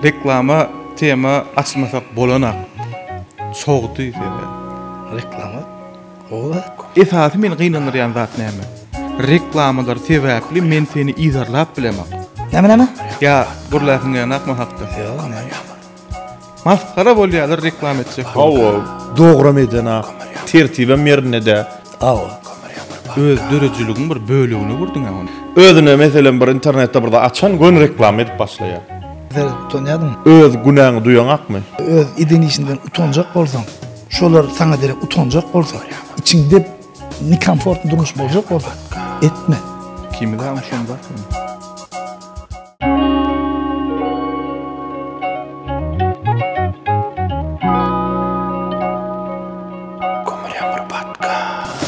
Reklama tema açmasak bolanak. Sogdy sebäbi. Reklama gowy zat. Esasy meni gynandyrýan zat näme? Reklamalar sebäpli men seni yzarlap bilemok. Näme näme? Ýa gürläsiň gelenakmy hakda? Ýok näme. Masgara bolýarlar reklama etjek bolup. Hawa, dogram edenak. Tertibem ýerinde däl. Hawa. Öz döredijiligiň bir bölegine öwürdiň-ä ony. Özüne meselem bir internetde bir zat açan göni reklama edip başlaýar. Sen utanýardyň. Öz günäňi duýaňakmy? Öz eden işiňden utanjak bolsaň, şolar saňa derek utanjak bolsa, içiňde nekomfortny durmuş boljak bolsa, etme. Ikimiz-ä oňşamzok. Kömür ýagmyr podcast.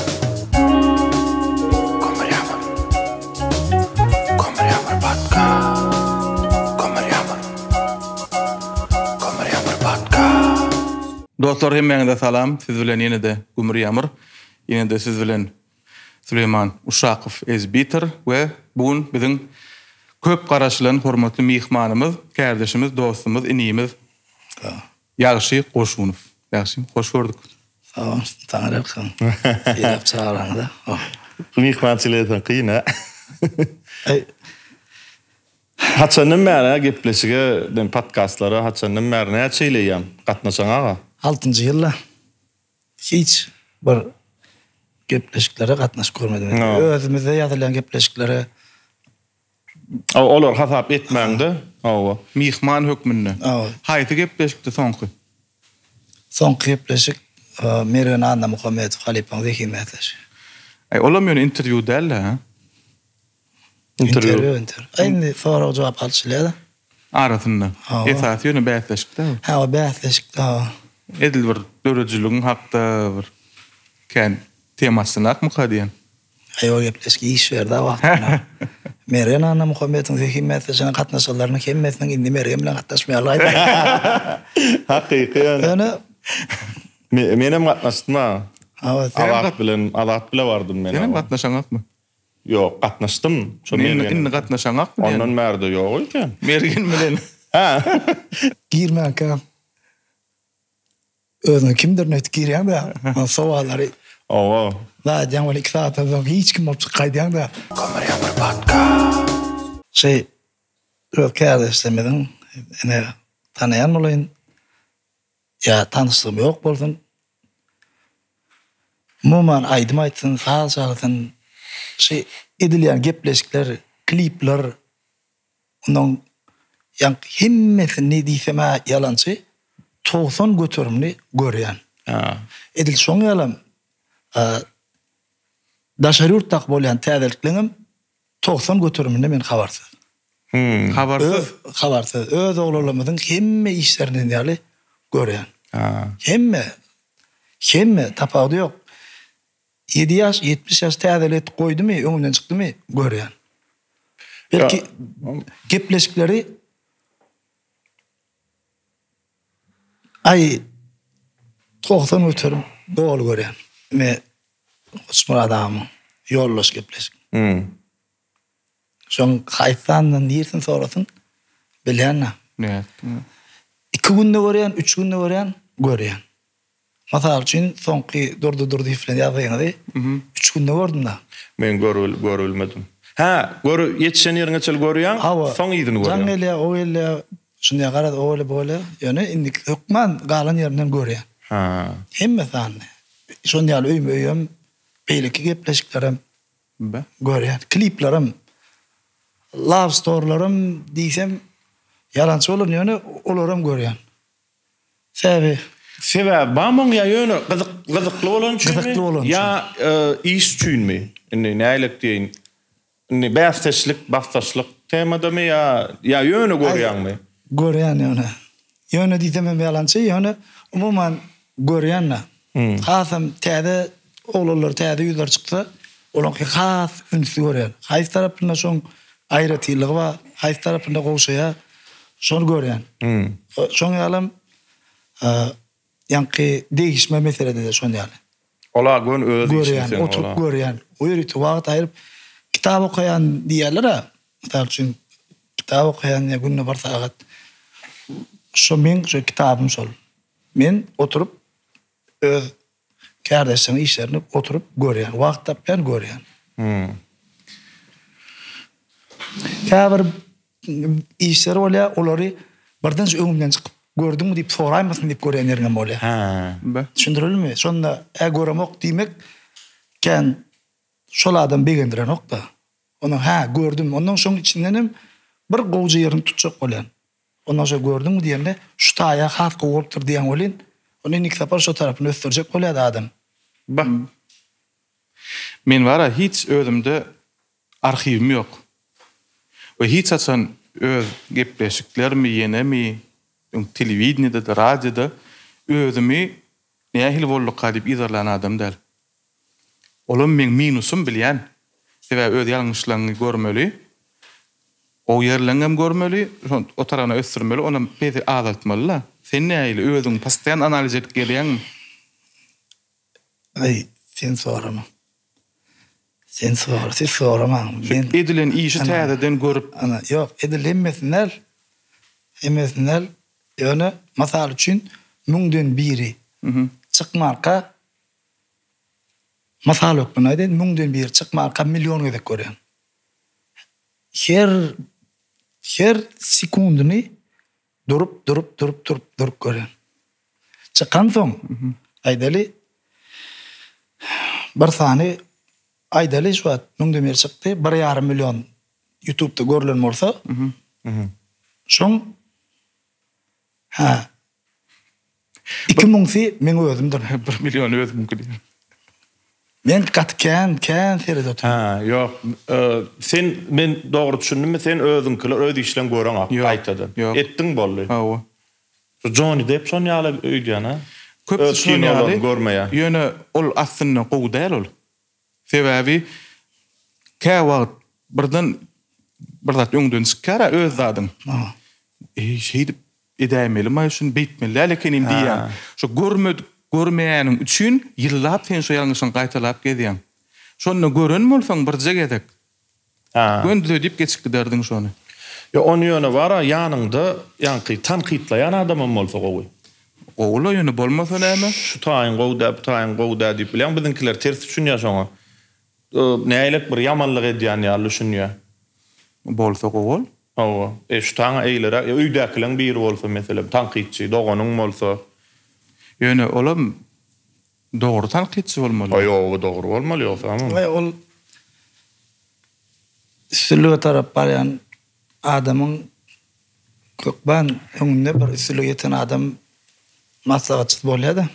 Kömür ýagmyr. Kömür ýagmyr podcast. Kömür ýagmyr. Kömür ýagmyr podcast. Dostlar hemmäňize salam siz bilen ýene-de Gümür Ýamyr ýene-de siz bilen Süleýman Uşakow Ezbiter we bu gün biziň köp garaşylan hormatly myhmanymyz, kärdeşimiz, dostumyz, inimiz Ýagşy Goşunow. Ýagşy, hoş gördük. Sag boluň, Taňryýalkasyn. Sylap çagyraňyza. Myhmançylyk etseň kyn-a. Aý. Haçandan bäri gepleşige, podkastlara haçandan bäri näçe ýyl eýýäm gatnaşaň aga? Altynjy ýylda. Hiç bir gepleşiklere gatnaşyp görmedim. Özümizde ýazylýan gepleşiklere. Olar hasap etmäňde. Hawa. Myhman hökmünde. Haýsy gepleşikdi soňky? Soňky gepleşik Mergen Annamuhammedow halypaň zehin bäsleşigi. Aý olam ýöne interwýu däldi hä? Interwýu, interwýu. Aý indi sorag jogap alyşylýar-da. Arasynda. Esasy ýöne bäsleşik-dä o. Hä, o bäsleşik-dä o. Edil bir döredijiligiň hakda bir kän tema açsynakmyka diýen. Aý o gepleşik iş berdi-ä wagtynda. Mergen Annamuhammediň zehin bäsleşigine gatnaşanlarynyň hemmesiniň indi Mergen bilen gatnaşmaýanlygy aýdylýar. Hakyky ýöne. Ýöne. Menem gatnaşdym-a. Hawa, sen. Azat bilen, Azat bile bardym men. Senem gatnaşaňakmy? Ýok, gatnaşdym. Şo Mergen. Indi gatnaşaňakmy diýen. Ondan bärde ýok eken. Mergen bilen. Hä. Girmänkäm özüňi kimdirin öýdüp girýäň-dä. Ondan sowallary. Hawa. Zat edýäň weli iki sagatdan soň hiç kim bolup çykyp gaýdýaň-da. Kömür ýagmyr podcast. Şeý öz kärdeşlerimiziň ine tanaýan bolaýyn. Ýa tanyşlygym ýok bolsun. Umuman aýdym aýtsyn, saz çalsyn. Şu edilýän gepleşikler, klipler onuň ýaňky hemmesini diýsem-ä ýalançy, 90 göterimini görýän. Edil şoň ýalam daşary ýurtdaky bolýan täzelikleňem 90 göteriminde men habarsyz. Habarsyz? Öz, habarsyz. Öz oglanlarymyzyň hemme işlerinden ýaly görýän. Hemme, hemme, tapawudy ýok. Ýedi ýaş, 70 ýaş täzelik etip goýdumy, öňümden çykdymy, görýän. Belki gepleşikleri aý 90% doly görýän. Me Goçmyrat agamyň ýoldaş gepleşik. Şoň haýsy sandan nirsin sorasyn bilýän-dä. Nätdiň? Iki günde görýän, üç günde görýän, görýän. Mysal üçin, soňky Durdy Durdyýew bilen ýazgyňyzy üç günde gördüm-dä. Men görübilmedim. Hä, gör, ýetişen ýeriňe çenli görýäň, soň yzyny görýäň. Jaň gelýär, o gelýär, şunýa garaz, o gelýär, bu gelýär. Ýöne indi hökman galan ýerinden görýän. Hä. Hemme sanyny. Şon ýaly öýme-öýem, beýleki gepleşiklerem görýän. Kliplerem, love storylarym diýsem ýalançy bolaryn, ýöne olaram görýän. Sebäbi. Sebäbi barmy oň ýa ýöne gyzyk gyzykly bolany üçinmi? Gyzykly bolany üçin. Ýa iş üçinmi? Indi nähilek diýeýin? Indi bäsdeşlik, basdaşlyk temadamy ýa ýa ýöne görýäňmi? Görýän ýöne. Ýöne diýsem hem ýalançy, ýöne umuman görýän-de. Hasam täze oglanlar, täze ýüzler çyksa, olaňky has ünsli görýän. Haýsy tarapynda şoň aýratynlygy bar, haýsy tarapynda gowşaýar, şony görýän. Şoň ýalam ýaňky degişme meselede-de şon ýaly. Ola göni öz işiň Görýän, seň oturyp ola. görýän. O ýörite wagt aýryp kitap okaýan diýýärler-ä. Mysal üçin, kitap okaýan ýa günde bir sagat. Şo meň şo kitabym şol. Men oturyp öz kärdeşleriň işlerini oturyp görýän. Wagt tapýan görýän. Käbir işler bolýar, olary birdenje öňümden çykyp gördüňmi diýip soraýmasyn diýip görýän ýeriňem bolýar. Hä. Düşündirildimi? Şonda ä göremok diýmek kän şol adam begendirenok-da. Ondan hä gördüm. Ondan şoň içindenem bir gowja ýerini tutjak bolýan. Ondan şo gördüňmi diýende şu taýa has gowy bolupdyr diýýän welin, onda indiki sapar şo tarapyny ösdürjek bolýar-da adam. Bah. Men bara hiç özümde arhiwim ýok. We hiç haçan öz gepleşiklerimi ýenemi öň telewideniýede-de radioda özümi nähili bolduka diýip yzarlan adam däl. Olam meň minusym bilýän. Sebäbi öz ýalňyşlaryňy görmeli. Gowy ýerleriňem görmeli, şony o taragyna ösdürmeli, onam pesi azaltmaly-da. Sen nähili özüňi postoýan analiz edip gelýäňmi? Aý, sen sorama. Sen sora, siz soramaň. Şu edilen işi täzeden görüp. Ana, ýok, edil hemmesini däl. Hemmesini däl. Ýöne, mysal üçin, müňden biri çykmarka Mysal hökmünde aýdaýyn, müňden biri çykmanka million gezek görýän. Her her sekundyny durup, durup, durup, durup, durup görýän. Çykansoň, aýdaly, bir sany, aýdaly şu wagt müňden biri çykdy, bir ýarym million ýutubda görlen bolsa, şoň, hä, Iki müňsi meň özümdir. Bir milliony özümiňki diýýär. Men gaty kän, kän seredip otyryn. Hä, ýok. Sen, men dogry düşündimmi, sen özüňkiler, öz işleň göreňok gaýtadan. Ýok. Etdiň boldy. Hawa. Şu Jonni Depp şon ýaly öýdýän, a? Köpüsi Öz şon ýaly. kinolaryny görmeýär. Ýöne ol aslynda gowy däl ol. Sebäbi käwagt birden bir zat öňden çykýar-a öz zadyň. Eý, şeýdip edäýmelimi-aý şuny, beýtmeli däl ekenim diýýäň. Şo görmedik, görmeýäniň üçin ýyllap sen şo ýalňyşyňy gaýtalap gezýäň. Şonda gören bolsaň birje gezek, göni düzedip geçip giderdiň şony. Ýok, ony ýöne bar-a, ýanyňda ýaňky tankytlaýan adamam bolsa gowy. Gowy-la, ýöne bolmasa näme? Şu taýyň gowy dä, bu taýyň gowy dä diýip bilýäň, biziňkiler ters düşünýär şoňa. Nägilek bir ýamanlyk edýän ýaly düşünýär. Bolsa gowy ol. Hawa. E, şu taňa eýleräk, e, öýdäkileň biri bolsa, meselem, tankytçy, doganyň bolsa. Ýöne olam dogry tankytçy bolmaly. A ýok, dogry bolmaly ýogsamam. We ol üstünlige tarap barýan adamyň hökman öňünde bir üstünlige ýeten adam maslahatçysy bolýa-da.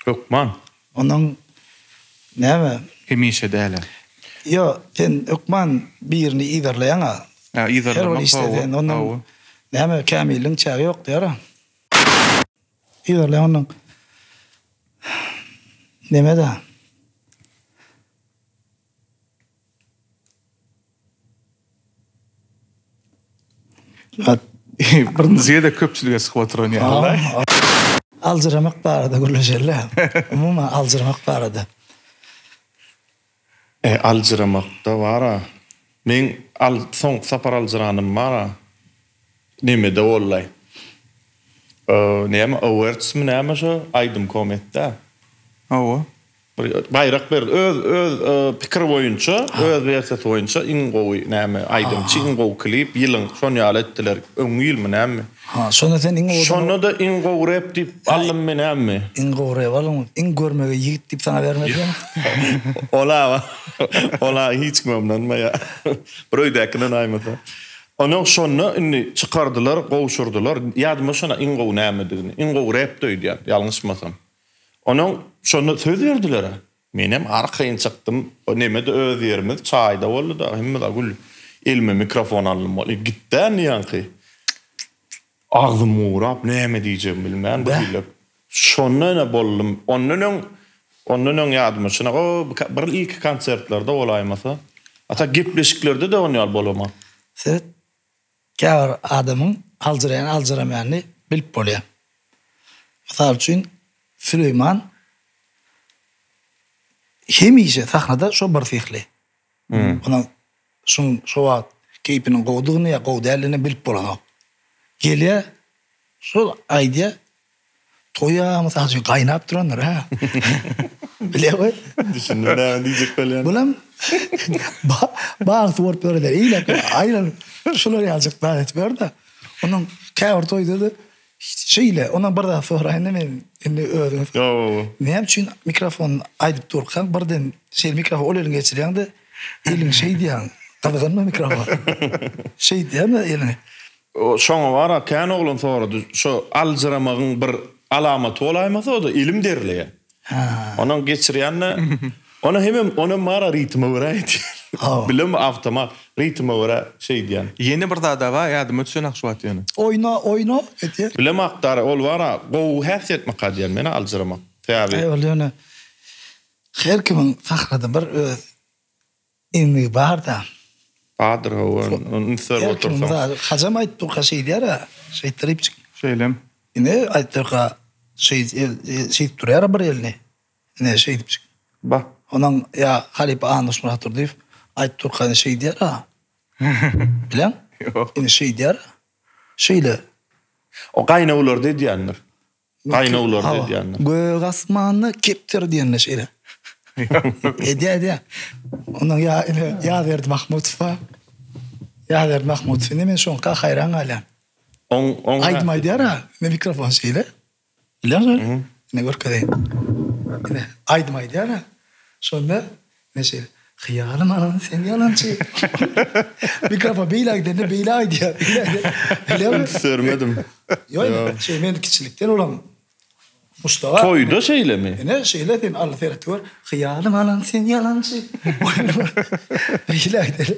Hökman. Onuň näme? Hemişe däl-ä. Ýok, sen hökman birini yzarlaýaň-a. Hä, yzarlamak Her bir işde sen onuň näme kämilligiň çägi ýok diýer-a. Yzarlaýaň onuň neme-de. Birinji gezek köpçülige çykyp oturan ýaly. Aljyramak barada gürleşeli. Umuman aljyramak barada. E, aljyramakda bar-a. Meň al soňky sapar aljyranym bar-a. Nemede bollaý. Näme Awardsmy näme şo aýdym kometda. Hawa. Bir baýrak berdi. Öz öz pikir boýunça, öz wersiýasy boýunça iň gowy näme aýdymçy, iň gowy klip ýylyň şon ýaly etdiler. Öňňi ýylmy näme? Ha, şonda sen iň owadan. Şonda-da iň gowy rep diýip aldymmy näme? Iň gowy rep aldyňmy? Iň görmegeý ýigit diýip saňa bermedilermi? Ola ola hiç kim ynanmaýar. Bir öýdäki ynanaýmasa. Onsoň şonda indi çykardylar, gowşurdylar. Ýadyma şona iň gowy nämedigini. Iň gowy repdi öýdýän, ýalňyşmasam. Onuň şonda söz berdiler-ä. Menem arkaýyn çykdym. O neme-de öz ýerimiz, çaý-da boldy-da, hemme zat gül. Elime mikrofon aldym. Ol gitdi-ä indi ýaňky. Agzym gurap, näme diýjegimi bilmän bir hili. Şonda ine boldum. Ondan öň, ondan öň ýadyma düşen, o bir ilki konsertlerde bolaýmasa. A tak gepleşiklerde-de on ýaly bolamok. Seret, Käbir adamyň aljyraýan aljyramaýanyny bilip bolýar. Mysal üçin, Süleýman hemişe sahnada şo bir syhly. Onuň şuň şo wagt keýpiniň gowudygyny ýa gowy däldigini bilip bolanok. Gelýär. Şol aýdýa toýa mysal üçin gaýnap durandyr hä. Bilýäňmi? Düşündim näme diýjek bolýanyny. Bulam bagsy bolup ýöreder. Eýläk aýlanyp şular ýaljyk zat edip ýör-de. Onuň käbir toýda-da şeýle, ondan bir zat soraýyn-da men indi özüňiz. Ýok. Näme üçin mikrofon aýdyp durkaň birden şeýle mikrofon ol eliňe geçirýäň-de eliňi şeýdýäň. Gyzgynmy mikrofon? Şeýdýäň-de eliňi. Şoňa bara kän oglan sorady. Şo aljyramagyň bir alamaty bolaýmasa o-da elim derleýär. Onam geçirýän-de, ony hemem onam bara ritme görä edýän. Bilem awtomat ritme görä şeýdýän. Ýene bir zada bar ýadyma düşen şu wagt ýöne. Oýna oýna edýär. Bilem akdary ol bara gowy häsiýetmika diýen men aljyramak. Sebäbi. Eý ol ýöne her kimiň sahnada bir öz Endigi bar-da. Bardyr hawa, ony üns berip otursaň. Hajam aýdyp durka şeýdýär-ä, şeýtdiripjik. Şeýlem. Ine, aýdyp durka şeýdip durýar-a bir elini. Ine, şeýdipjik. Ba. Onuň ýa halypa Annaş Myratdurdyýew aýdyp durka ine şeýdýär-ä. Bileň? Ýok. Ine şeýdýär-ä. Şeýle. O gaýnawlarda edýändir. Gaýnawlarda edýändir. Gök asmanda kepderi diýende şeýle. Edýär, edýär. Ondan ýa ine Ýazberdi Mahmutow bar. Ýazberdi Mahmutow indi men şoňka haýran galýan. Oň oň Aýdym aýdýar-a, ine mikrofon şeýle. Bilýäňmi? Ine görkezeýin. Ine aýdym aýdýar-a. Şonda ine şeýle. Hyýalym alan sen ýalançy. Mikrofon beýle gidende beýle aýdýar. Bilýäňmi? Üns bermedim. Ýok, şeý men kiçilikden olam muşdaga. Toýda şeýlemi? Ine şeýle sen al seret gör. Hyýalym alan sen ýalançy. Beýle aýdýar.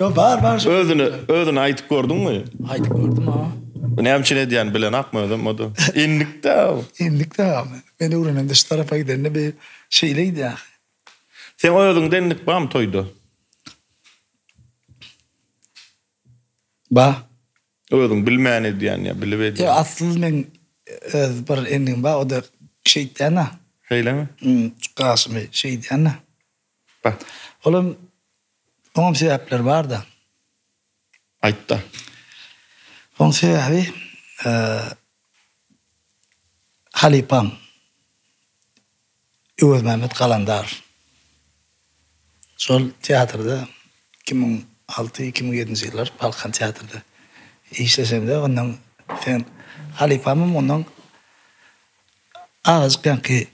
Ýok bar bar. Özüne özüne aýdyp gördüňmi? Aýdyp gördüm ha. Näme üçin edýän bilenakmy özem o-da. Endik-dä. Endik-dä. Men öwrenemde şu tarapa gidende bir şeýle gidýär. Seň özüňde endik barmy toýda? Bar. Özüň bilmän edýän ýa bilip edýän? Ýok, asly meň öz bir endigim bar, o-da şeýtýän-ä. Şeýlemi? Gaşymy şeýdýän-ä. Bar. Olam, oňam sebäpleri bar-da. Aýtda. Oň sebäbi halypam Öwezmämmet Galandarow. Şol teatrda 2006, 2007-nji ýyllar Balkan teatrda işleşemde ondan sen halypamam ondan azajyk ýaňky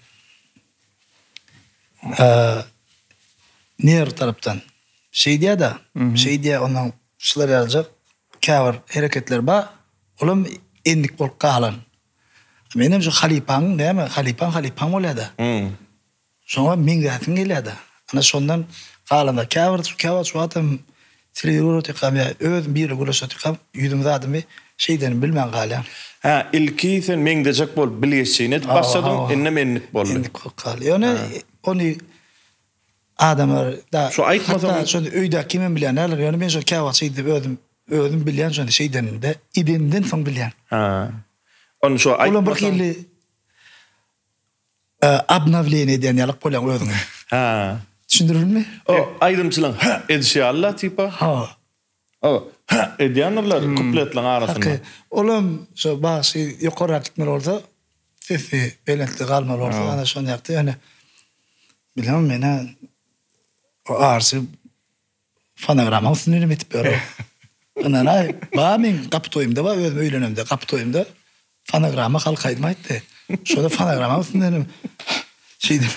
nerw tarapdan şeýdýär-de, şeýdýär, ondan şular ýalyjak käbir hereketler bar, olam endik bolup galan. Menem şu halypaň näme, halypaň halypaň bolýar-da. Şoňa meňzäsiň gelýär-de. Ana şondan galanda käbir käwagt şu wagtam telewizor görüp otyrkam ýa özüm biri gürleşip otyrkam ýüzüm zadymy şeýdenimi bilmän galýan. Hä, ilki sen meňzejek bolup bilgeşjeýin edip başladyň, indem endik boldy. Endik bolup galdy. Ýöne ony adamlar da Şu aýtmasaň. Hatda şony öýdäki kimem bilýän däldir. Ýöne men şony käwagt şeýdip özüm özüm bilýän şony şeýdenimde edenimden soň bilýän. Hä. Ony şu aýtmasaň. Olam bir hili Obnowleniýe edýän ýalyk bolýaň özüňe. Hä. Düşündirildimi? O aýdymçylaň hä edişi ýaly-la tipa. Ha. O hä edýändirler kupletleriň arasynda. Haky. Olam şo bagşy ýokarrak gitmeli bolsa, sesi belentde galmaly bolsa, ana şony ýakdy. Ýöne bilemok men-ä o arsy Fonogrammaň üstünde hem etip ýör. Ynanaý, ba meň gapy toýumda ba özüm öýlenemde gapy toýumda fonogramma halk aýdym aýtdy. Şoda fonogrammaň üstünde hem şeýdip.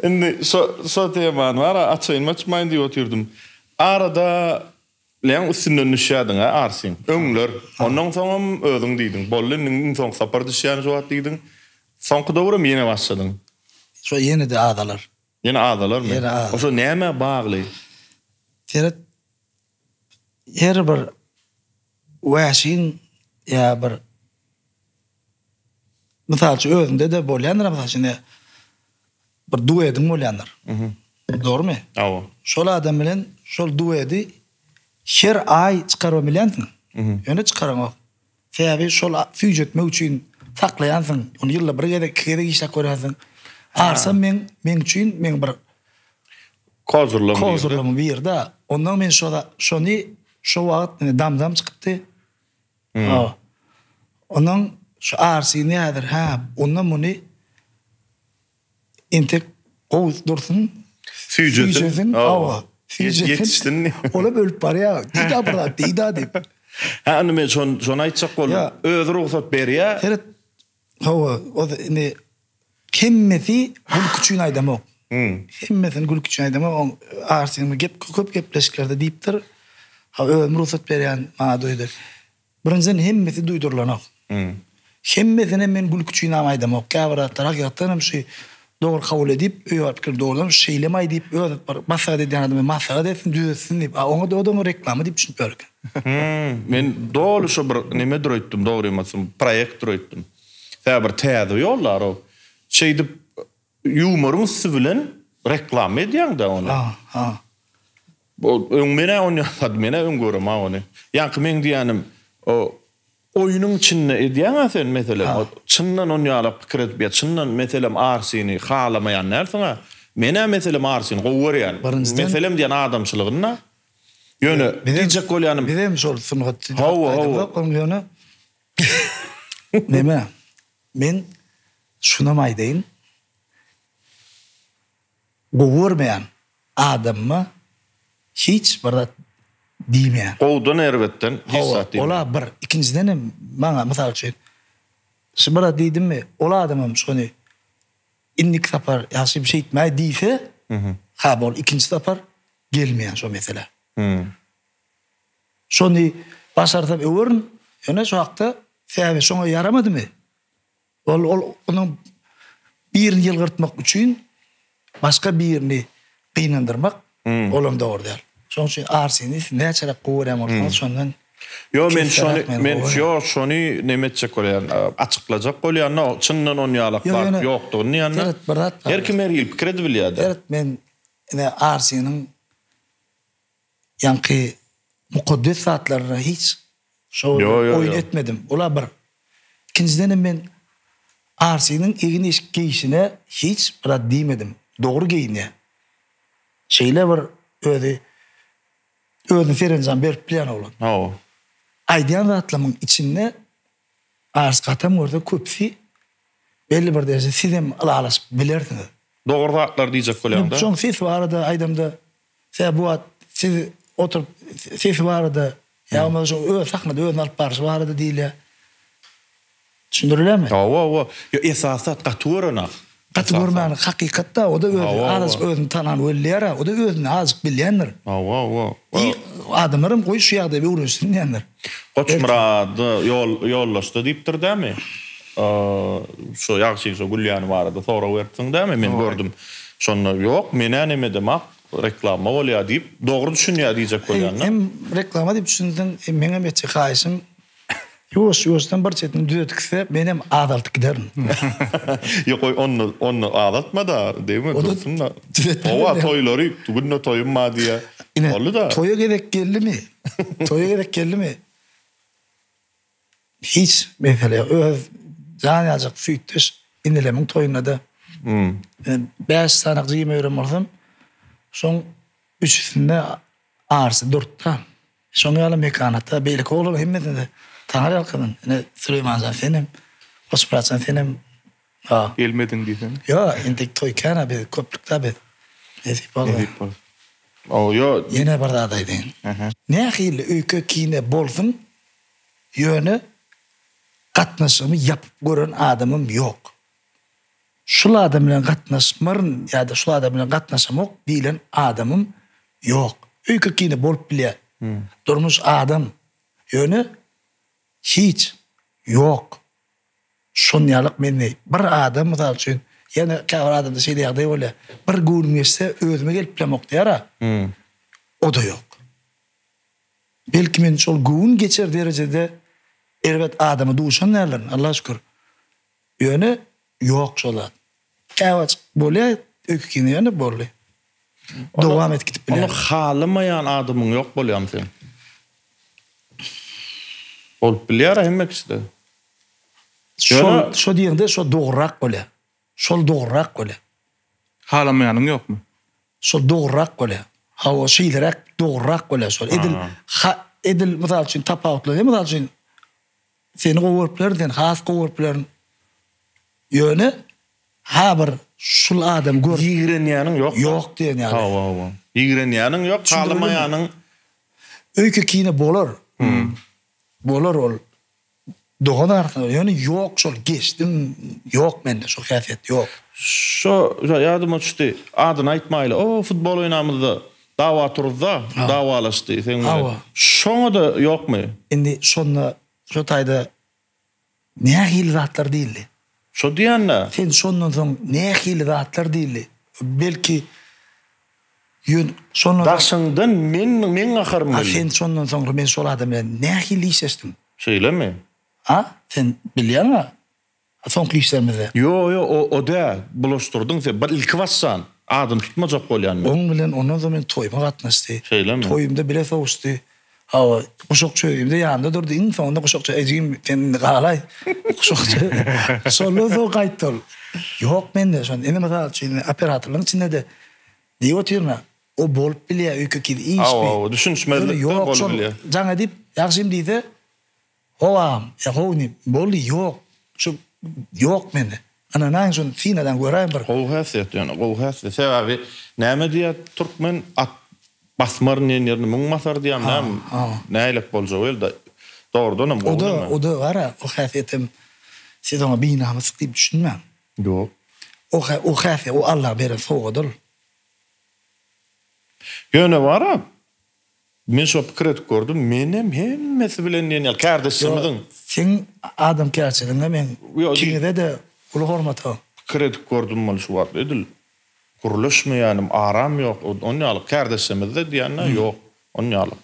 Indi şo şo temany bar açaýynmy açmaýyn diýip otyrdym. Arada leň üstünden düşýärdiň-ä Arsiň. Öňler. Ondan soňam özüň diýdiň. Boldy indi iň soňky sapar düşýän şu wagt diýdiň. Soňky döwürem ýene başladyň. Şo ýene-de azalar. Ýene azalarmy? Ýene azalar. Oşo nämä bagly? Seret, her bir wäşiň ýa bir mysal üçin özünde-de bolýandyr, mysal üçin bir duediň bolýandyr. Dogrumy? Hawa. Şol adam bilen şol duedi her aý çykarybam bilýänsiň. Ýöne çykaraňok. Sebäbi şol süýjetmek üçin saklaýansyň. Ony ýylda bir gezek, iki gezek işläp görýänsiň. Arsam meň, meň üçin meň bir Kozurlam biri. Kozurlamyň biri-de. Ondan men şo şony şo wagt ine dam-dam çykypdy. Hawa. Onuň şu Arsyny häzir hä, onda muny entek gowy dursun. Süýjesin. Hawa. Süýjesin. Ýetişsin. Olam ölüp barýar. Diýda bir zat, diýda diýip. Hä, indi men şony şony aýtjak boldum. Özi rugsat berýär. Seret. Hawa, o indi hemmesi gülki üçin aýdamok. Hemmesini gülki üçin aýdamok. Oň Arsynyň gep köp gepleşiklerde diýipdir. Ha, özüm rugsat berýän, maňa duýdur. Birinjiden hemmesi duýdurylanok. Hemmesinem men gülki üçinem aýdamok. Käbir zatlar hakykatdan hem şu dogry kabul edip, öýe baryp pikir dogrudanam şeýlemaý diýip öz bir maslahat edýän adama maslahat etsin, düzetsin diýip. A oňa o-da reklama diýip düşünip ýör eken. Men doly şo bir nemedir öýtdüm, dogrymy aýtsam, proýektdir öýtdüm. Sebäbi bir täze ýollar o. Şeýdip ýumoryň üsti bilen reklama edýäň-dä ony. Ha, ha. Bu öň men-ä ony ýazadym, men-ä öň göremok ony. Ýaňky meň diýýänim, o oýnuň içinde edýäň-ä sen, meselem, o çyndan ony ýalak pikir edip ýa çyndan, meselem, Arsini halamaýan dälsiň-ä. Men-ä, meselem, Arsini gowy görýän. Birinjiden. Meselem diýen adamçylygynda. Ýöne, diýjek bolýanym. Bizem şol sungat Hawa, hawa. Ýöne, neme, men şunam aýdaýyn, gowy görmeýän adamyma hiç bir zat diýmeýän. Gowudan erbetden hiç zat diýmeýän. Ola bir. Ikinjiden hem maňa mysal üçin şu bir zat diýdimmi, ol adamam şony indiki sapar ýagşy bir şeýtmäý diýse, ha bol ikinji sapar gelmeýän şo meselä. Şony başarsam öwerin, ýöne şu hakda sebäbi şoňa ýaramadymy? Ol ol onuň birini ýylgyrtmak üçin başga birini gynandyrmak olam dogry däl. Şonuň üçin Arseni siz näçeräk gowy görýän bolsaňyz şondan Ýo men şony men ýo şony neme etjek bolýan açyklajak bolýan no çyndan on ýalak zat ýokdugyny diýende Seret bir zat bar. Her kim her hili pikir edibilýärde. Seret men ine Arseniň Ýaňky mukaddes zatlaryna hiç şo oýun etmedim. Ol-a bir. Ikinjidenem men Arsynyň egin-eşik geýşine hiç bir zat diýmedim. Dogry geýinýär. Şeýle bir özi özüne serenjam berip bilýän oglan. Hawa. Aýdýan zatlarymyň içinde Ars gatam görse köpüsi belli bir derejede sizem ylalaşyp bilersiňiz. Dogry zatlar diýjek bolýaňda. Şoň sesi barada aýdamda Sebäbi bu wagt siz oturyp sesi barada ýa bolmasa şo öz sahnada özüni alyp barşy barada diýilýär. Düşündirilýärmi? Hawa, hawa. Ýok, esasy zat gaty görenak. Gaty görmäni hakykatda, o-da özi azajyk özüni tanan wellýär-ä, o-da özüni azajyk bilýändir. Hawa, hawa. I adamlaram goý şu ýagdaýy öwrenişsin diýendir. Goçmyrady ýol ýoldaşda diýipdir dämi? Şo ýagşy şo gülýäni barada sorag beripsiň dämi? Men gördüm. Şonda ýok, men-ä nemedem-ak, reklama bolýa diýip, dogry düşünýä diýjek bolýan-da. Hem reklama diýip düşündiň, meňem etjek haýyşym, ýuwaş-ýuwaşdan bir çetini düzetgise, menem azaltyp giderin. Ýok, goý, onda, onda azaltma-da, degme, dursun-da. Howa, toýlary, günde toýum bar diýýä. Ine, Boldy-da. toýa gezek geldimi, toýa gezek geldimi, Hiç mesele ýok. Öz jan ýaljak süýtdeş inilemiň toýunda-da 5 sany jigime beren bolsam, şoň üçüsinde arsy durtda. Şoň ýaly Mekanatda, beýleki oglanlaryň hemmesinde Taňry ýalkasyn. Ine, Süleýmanjan senem, Goçmyratjan senem. Ha. Gelmediň diýsene. Ýok, entek toý kän-ä biz, köplük-dä biz. Nesip bolsa. Nesip bolsa. O, ýok. Ýene bir zat aýdaýyn. Nähili öýke-kine bolsun, Ýöne gatnaşygymy ýapyp gören adamym ýok. Şul adam bilen gatnaşmaryn ýa-da şul adam bilen gatnaşamok diýlen adamym ýok. Öýke-kine bolup bilýär. Durmuş adam. Ýöne hiç ýok. Şonýalyk mende bir adam mysal üçin ýene käbir adamda şeýle ýagdaý bolýar. Bir göwnüm geçse özüme gelip bilemok diýär-ä. O-da ýok. Belki men şol göwün geçer derejede erbet adama duşan däldirin, Allaha şükür. Ýöne ýok şol zat. Käwagt bolýar öýke-kine ýöne boldy. Dowam edip gidip Ony bilýär. halamaýan adamyň ýok bolýamy seň? Bolup bilýär-ä hemme kişide. Şol şo diýeňde şo dogrurak bolýar. Şol dogrurak bolýar. Halamaýanyň ýokmy? Şol dogrurak bolýar. Hawa, şeýleräk dogrurak bolýar şol. Edil ha edil mysal üçin tapawutlanýar. Mysal üçin. Seni gowy görüp bilerin, seni has gowy görüp bilerin. Ýöne ha bir şul adam gör. Ýigrenýäniň ýok. Ýok diýen ýaly. Hawa, hawa. Ýigrenýäniň ýok, halamaýanyň. Öýke kine bolar. Bolar ol. Dogan arasynda ýöne ýok şol geçdim ýok mende şol häsiýet ýok. Şo ýadyma düşdi. Adyny aýtmaýly. O futbol oýnamyzda dawa turuzda dawalaşdy seň bilen. Hawa. Şoňa-da ýokmy? Indi şonda şo taýda nähili zatlar diýildi? Şo diýende. Sen şondan soň nähili zatlar diýildi? Belki ýöne şondan soň. Daşyňdan men meň gaharym A geldi. sen şondan soňra men şol adam bilen nähili işleşdim? Şeýlemi? A sen bilýäň-a soňky işlerimizde. Ýo ýo o o däl bulaşdyrdyň sen bir ilki başdan adyny tutmajak bolýan men. Oň bilen ondan soň men toýuma gatnaşdy. Şeýlemi? Toýumda bile sowuşdy. Hawa, guşak çözümde ýanynda durdy. Iň soňunda guşak çö, Ejigim, sen indi galaý. Guşak çö. Şondan soň gaýtdy ol. Ýok mende şonda. Indi mysal üçin, indi operatorlaryň içinde-de diýip otyryn-a, o bolup bilýär, öýke-kine iş bi. Hawa, hawa, düşünişmezlik-de Ýok, bolup şol bilýär. jaň edip, ýagşym diýse, How agam, ýa how inim, boldy, ýok. Şu ýok mende. Ynanaýyň şony synadan göräýiň bir. Gowy häsiýet ýöne, gowy häsiýet. Sebäbi näme diýýär türkmen, at basmaryn diýen ýerine müň basar diýýärmi näme? Nähilek boljak elde. Dogrudanam gowy O-da, neme. o-da bar-a, o häsiýetem siz oňa binamyslyk diýip düşünmäň. Ýok. O o häsiýet, o Allaň beren sowgady ol. Ýöne bar-a, Men şo pikir edip gördüm, menem hemmesi bilen diýen ýaly kärdeşlerimiziň. Ýok, seň adamkärçiligiňe meň ikiňize-de uly hormat-a. Pikir edip gördüm ol şu wagt edil gürleşmeýänim aram ýok, on ýaly kärdeşlerimizde diýende ýok, on ýaly.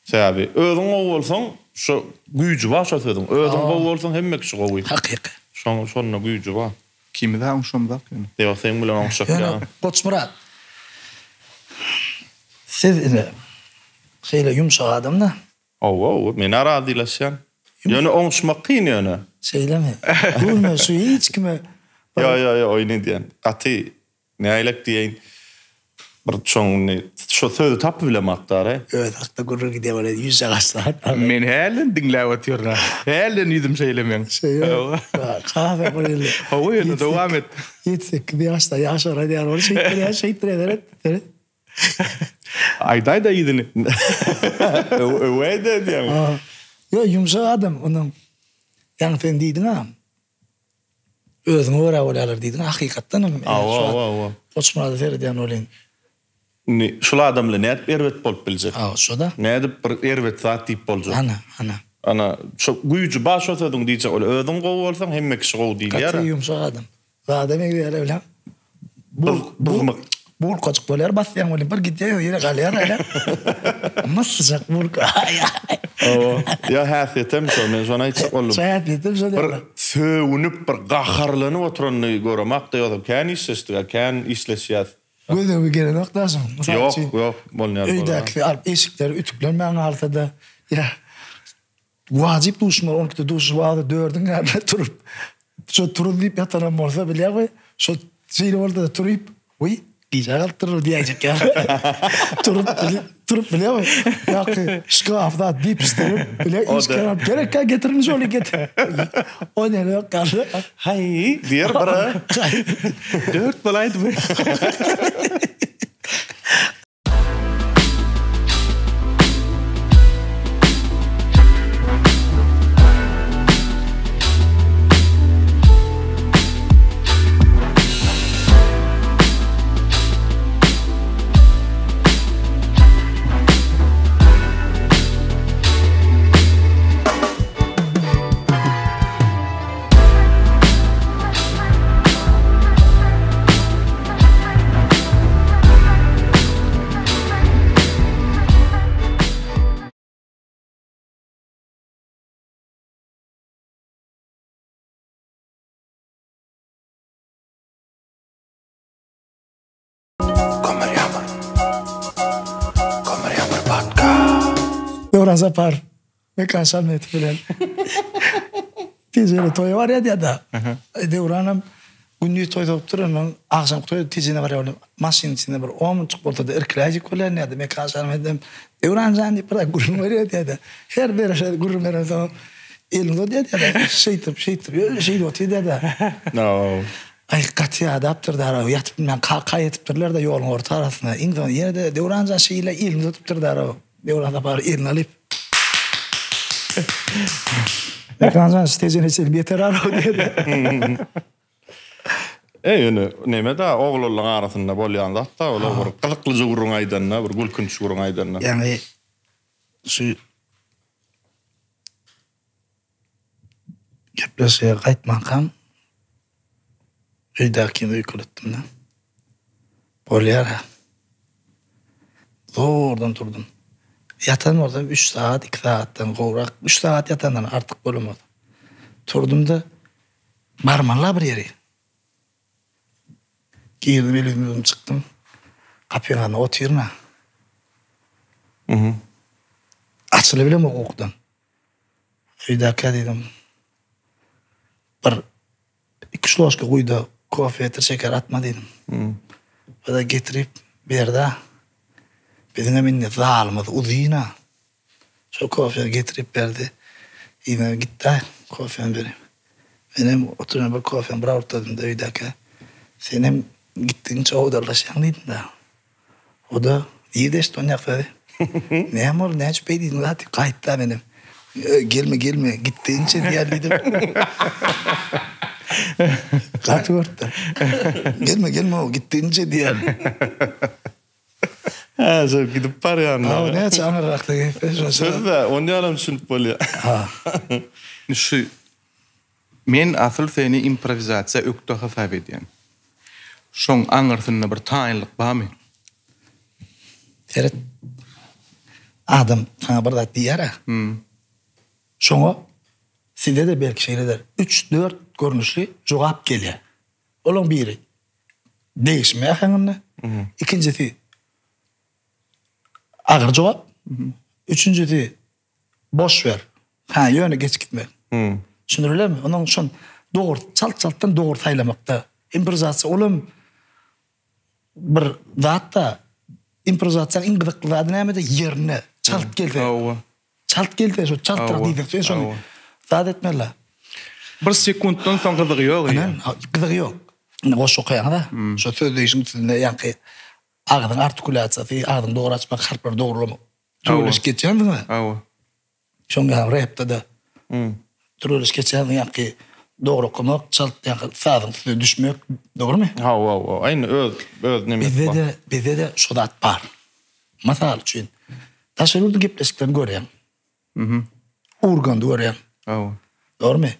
Sebäbi özüň gowy bolsaň şo güýji bar şo sözüň, özüň gowy bolsaň hemme kişi gowy. Hakyky. Şoň şonda güýji bar. Ikimiz-ä oňşamzok ýöne. Ýok, seň bilen oňşak Ýöne ýa. Goçmyrat, siz ine, şeýle ýumşak adam-da. Hawa, hawa, men-ä razylaşýan. Ýöne oňuşmak kyn ýöne. Şeýlemi? Göwnüme şu hiç kime bir. Ýo, ýo, ýo, oýun edýän. Gaty Nägilek diýeýin, bir şoň indi şo sözi tapyp bilemakdara. Özi hakda gürrüň gidýär bolýar, ýüzje gaçsa. Men hälden diňläp otyryn-a. Hälden ýüzüm şeýle meň. Şeýle. Kafe bir ýyl. Hawa ýöne dowam et. Ýedi-sekiz ýaşda ýaşar edýär ol şeýtdirýär, şeýtdirýär seret, seret. Aýdaý-da yzyny. Öweýde diýýäňmi? Ýok, ýumşak adam onuň. Ýaňy sen diýdiň-a. Özüňe görä bolýarlar diýdiň, hakykatdan hem Hawa, hawa, hawa. Goçmyrada seredýän welin. Indi şul adam bilen nädip erbet bolup biljek? Hawa, şo-da. Nädip bir erbet zat diýip boljak? Ana, ana. Ana, şo güýji bar şo sözüň diýjek ol özüň gowy bolsaň hemme kişi gowy diýilýär. Gaty ýumşak adam. Zada meňzeýär bilen. Bul Bulkajyk bolýar basýaň welin bir gidýär ýene galýar ýene. Myssyjak bulka. Hawa. Ýa häsiýetem şo men şony aýtjak boldum. Şo häsiýetem şo Bir sögünip bir gaharlanyp oturanyny göremakda ýogsa kän işleşdik kän işleşýäs. Göz öňüme gelenok daşyň. Mysal Ýok üçin ýok bolýar. Öýdäkisi alyp eşikleri ütüklenmän galsa-da ýa Wajyp duşmaly, on ikide duşuşyp agzy dördüň ýanyna turup, şo turuz diýip ýatanam bolsa bilýäňmi, şo şeýle bolsa-da turyp, Wiý, gijä galypdyrlar diýäýjek ýaly. Turup, turup bilýäňmi, ýaňky şkaf zat depişdirip, bile işgär alyp gerekkä getiriň şony getir. O näme ýok ýaly. Haý, diýer bir-ä. Dört bolaýdymy? Kömür ýamyr. Kömür ýamyr podcast. Döwran Saparow Mekan Şalmetow bilen Tejene toýa barýar diýýär-de. Döwranam gündiz toý sokup ondan agşamky toýa Tejene barýar welin, maşynyň içinde bir on munçuk bolsa-da irkiläýjek bolýan diýýär-de. Mekan Şalmedem Döwran jan diýip bir zat gürrüň berýär diýýär-de. Her bir gürrüň berensoň. Elini uzadýar däde. Şeýdip, şeýdip, ýöne şeýdip otyr däde. Aý, gaty ýadapdyr dara. Ýatyp bilmän kaka ýetipdirler-de ýoluň orta arasyna. Iň soň ýene-de Döwran jan şeýle elini uzadypdyr dara. Döwran Saparow elini alyp. Mekan jan şu Tejene çenli ýeter ara diýdi. E ýöne neme da oglanlaryň arasynda bolýan zat da olar bir gyzyklyja gürrüň aýdanda, bir gülkünç gürrüň aýdanda. Ýagny şu gepleşige gaýtmankam öýdäkini öýkeletdim-de. Bolýar-a. Zordan turdum. Ýatan bolsam üç sagat, iki sagatdan gowrak, üç sagat ýatandan artyk bolamaz. Turdum-da, barmaly-la bir ýere. Girdim, el-ýüzümi ýuwdum, çykdym. Gapyň alnynda otyryn-a. Açylybilemok ukudan. Öýdäkä diýdim, bir iki-üç ložka guý-da, kofe getir, şeker atma diýdim. O-da getirip berdi-ä. Biziňem indi zalymyz uzyn-a. Şo kofeni getirip berdi. Yzyna gitdi-ä, kofeni berip. Menem oturan bir kofeni bir awurtladym-da öýdäkä. Senem gitdigiňçe owdarlaşýaň diýdim-dä. O-da, Nirde eşitdi onýak sözi? Näme boldy, näme üçin beý diýdiň zat diýip gaýtdy-da menem. Gelme, gelme, gitdigiňçe diýýär diýdim. Gaty görüpdir. Gelme, gelme, o gitdigiňçe diýýär. Hä, şo gidip barýan-da. Hawa, näçe aňyrrakda gitse, şonça. Söz-dä, onýanam düşünip bolýar. Ha. Şu Men asyl seni improwizasiýa ökde hasap edýän. Şoň aňyrsynda bir taýynlyk barmy? Seret. Adam saňa bir zat diýýär-ä. Şoňa sizde-de belki şeýledir. Üç-dört görnüşli jogap gelýär. Olaň biri degişme äheňinde, ikinjisi agyr jogap, üçünjisi Boş ber. Hä, ýöne geç gitme. Düşündirilenmi? Onuň üçin dogry, çalt-çaltdan dogry saýlamakda. Improwizasiýa olam bir zat-da. Improwizasiýanyň iň gyzykly zady nämede? Ýerine çalt gelse. Hawa. Çalt gelse, şo çaltrak diýsek, sen şony zat etmeli. Bir sekuntdan soň gyzygy ýok. Ine, gyzygy ýok. Indi goşgy okaýaňyz-a, şo sözleýşiň üstünde ýaňky agzyň artikulýasiýasy, agzyňy dogry açmak, harplary dogrulamak. Türgenleşik geçýänsiň-ä? Hawa. Şoň ýaly repde-de türgenleşik geçýänsiň, ýaňky dogry okamak, çalt ýaňky sazyň üstüne düşmek, dogrumy? Hawa, hawa. Aýny öz öz nemesi bar. Bizde-de, bizde-de şo zat bar. Mysal üçin, daşary ýurduň gepleşiklerini görýäň. Urgandy görýäň. Hawa. Dogrumy?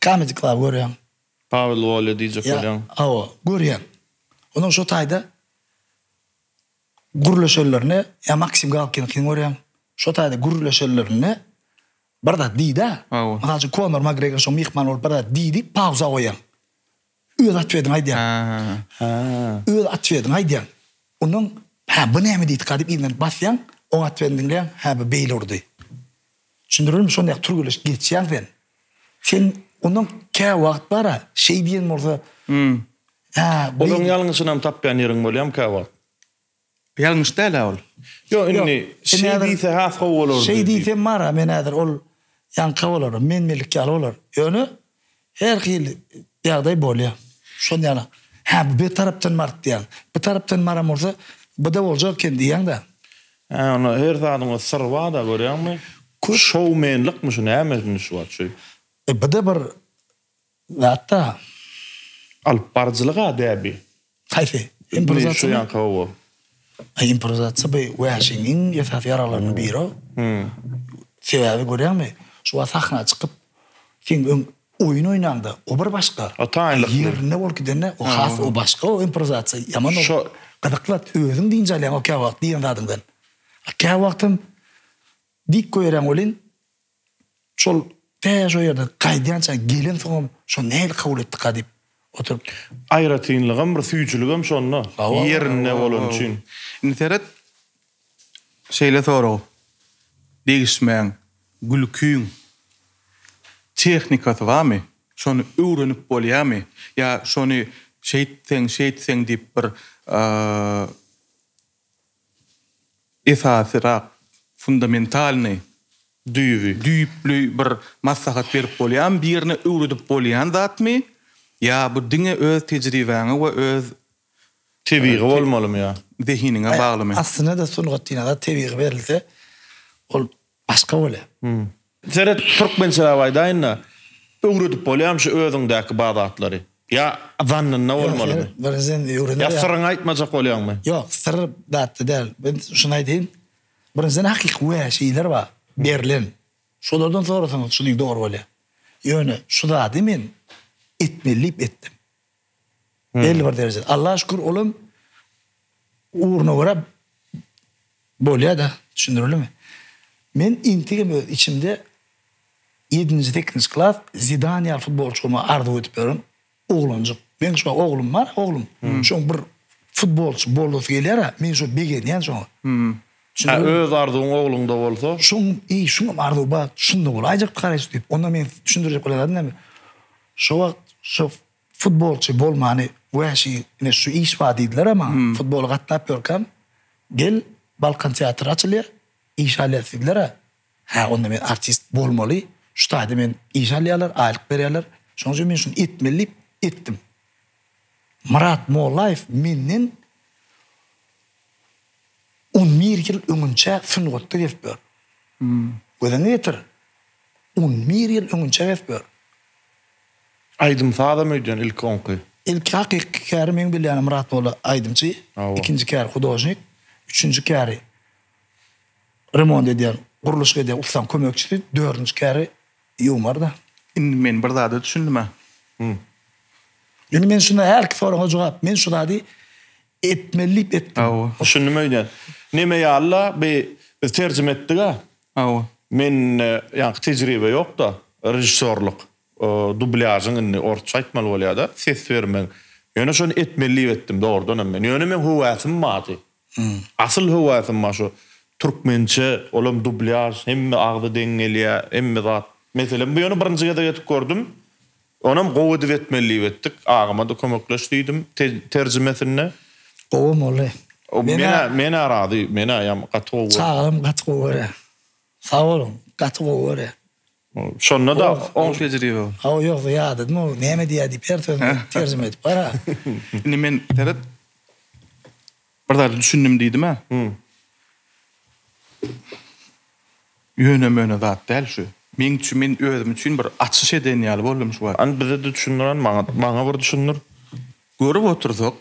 Comedy Club görýäň. Pawel Wolýa diýjek bolýaň. Hawa, görýäň. Ondan şo taýda Gürleşenlerinde ýa Maksim Galkiniňkini görýäň, şo taýda gürleşenlerinde bir zat diýdi-ä. Mysal üçin Konor Makgregor şoň myhmany bolup bir zat diýdi, pauza goýýaň. Öz otwediňi aýdýaň. Öz otwediňi aýdýaň. Ondan hä bu näme diýdika diýip yzyndan basýaň, oň otwedini diňleýäň, hä bu beýle urdy. Düşündirelmi şonda ýa türgenleşip geçýäň sen. Sen ondan käwagt bar-a şeý diýen bolsa hä bu. Olaň ýalňyşynam tapýan ýeriň bolýamy käwagt? Ýalňyş däl-ä ol. Ýok indi şeý diýse has gowy bolardy. Şeý diýsem bar-a men häzir ol ýaňka bolar, men-menlik ýaly bolar. Ýöne her hili ýagdaý bolýar. Şon ýaly hä bu bir tarapdan baryp diýýäň. Bu tarapdan baran bolsa bu-da boljak eken diýýäň-dä. Hä onda her zadyň öz syry bar-da görýäňmi? Şoumenlikmi şu näme indi şu wagt şu? E bu-da bir Zatda. Alyp baryjylyk-a däbi. Haýsy? Improwizasiýamy? Şu ýanky hawa. Aý improwizasiýa bu wäşiň iň esasy ýaraglarynyň biri. Sebäbi görýäňmi, şu wagt sahna çykyp, sen öň oýun oýnaňda, o bir başga. O taýynlykly. Ýerinde bolup gidende, o has o başga o improwizasiýa ýaman ol. Gyzykly, özüň dynç alýaň o käwagt diýen zadyňdan. A käwagtam dik goýberýäň welin, Şol tä şo ýerden gaýdýança gelensoňam şo nähili kabul etdika diýip oturyp. Aýratynlygam bir süýjüligem şonda. Ýerinde bolany üçin. Indi seret şeýle sorag degişmäň gülkiň tehnikasy barmy? Şony öwrenip bolýamy? Ýa şony şeýtseň şeýtseň diýip bir esasyrak fundamentalnyý. Düýbi. Düýpli bir maslahat berip bolýarmy, birine öwredip bolýan zatmy ýa bu diňe öz tejribäňe we öz Tebigy bolmalymy ýa? Zehiniňe baglymy? Aslynda-da sungat diýen zat tebigy berilse, ol başga bolýar. Seret, türkmençeläp aýdaýyn-da, öwredip bolýarmy şu özüňdäki bar zatlary? Ýa zannynda bolmalymy? Ýok, birinjiden öwrener Ýa syryňy aýtmajak bolýaňmy? Ýok, syr zatda däl. Men şuny aýdaýyn. Birinjiden hakyky wäşiler bar, berlen. Şolardan sorasaňyz şuny dogry bolýar. Ýöne şu zady men etmeli diýip etdim. Belli bir derejede. Allaha şükür olam ugruna görä bolýar-da, düşündirildimi? Men integem öz içimde ýedinji, sekizinji klas Zidan ýaly futbolçy bolmagy arzuw edip ýören oglanjyk. Meň şu wagt oglum bar, oglum. Şoň bir futbolçy bolasy gelýär-ä, men şo begenýän şoňa. Hä, öz arzuwyň ogluňda bolsa? Şoň, eý, şuňam arzuwy bar, şunda bolaýjak kareç diýip. Onda men düşündirjek bolýan zadym näme? Şo wagt şo futbolçy bolmany wäşi ine şu iş bar diýdiler-ä maňa. Futbola gatnap ýörkäm, gel, Balkan teatry açylýar, iş alýas diýdiler-ä. Hä, onda men artist bolmaly, şu taýda men iş alýarlar, aýlyk berýärler. Şonuň üçin men şuny etmeli diýip, etdim. Myrat Mollaýew menden 11 ýyl öňünçä sungatda gezip ýör. Göz öňüňe getir. 11 ýyl öňünçä gezip ýör. Aýdym-sazam öýdýän ilki oňky. Ilki hakyky käri meň bilýänim Myrat Molla aýdymçy, ikinji käri hudožnik, üçünji käri remont edýän, gurluşyk edýän ussaň kömekçisi, dördünji käri ýuwmar-da. Indi men bir zada düşündim-ä. Indi men şunda hälki soraga jogap, men şu zady etmeli diýip etdim. Hawa. Düşündim öýdýän. Neme ýaly-la, bi biz terjime etdik-ä. Hawa. Mende ýaňky tejribe ýok-da, režissýorlyk, dublýažyň indi orsça aýtmaly bolýar-da, ses bermegiň. Ýöne şony etmeli diýip etdim dogrudanam men. Ýöne meň höwäsim bardy. Asyl höwäsim bar şu türkmençe, olam dublýaž, hemme agzy deň gelýär, hemme zat. Meselem, bu ýöne birinji gezek edip gördüm. Onam gowy edip etmeli diýip etdik. Agama-da kömekleş diýdim terjimesinde. Gowam boldy. Men-ä, men-ä razy. Men-ä ýa gaty gowy. Çagalarym gaty gowy görýär. Sag boluň, gaty gowy görýär. Şonda-da oň tejribe ol. Hawa ýogsa ýadadym ol näme diýýär diýip her sözüni terjime edip gara. Indi men seret bir zada düşündim diýdim-ä. Ýöne-möne zat däl şu. Meň üçin men özüm üçin bir açyş eden ýaly boldum şu wagt. Hany bize-de düşündir hany maňa maňa bir düşündir. Görüp otursak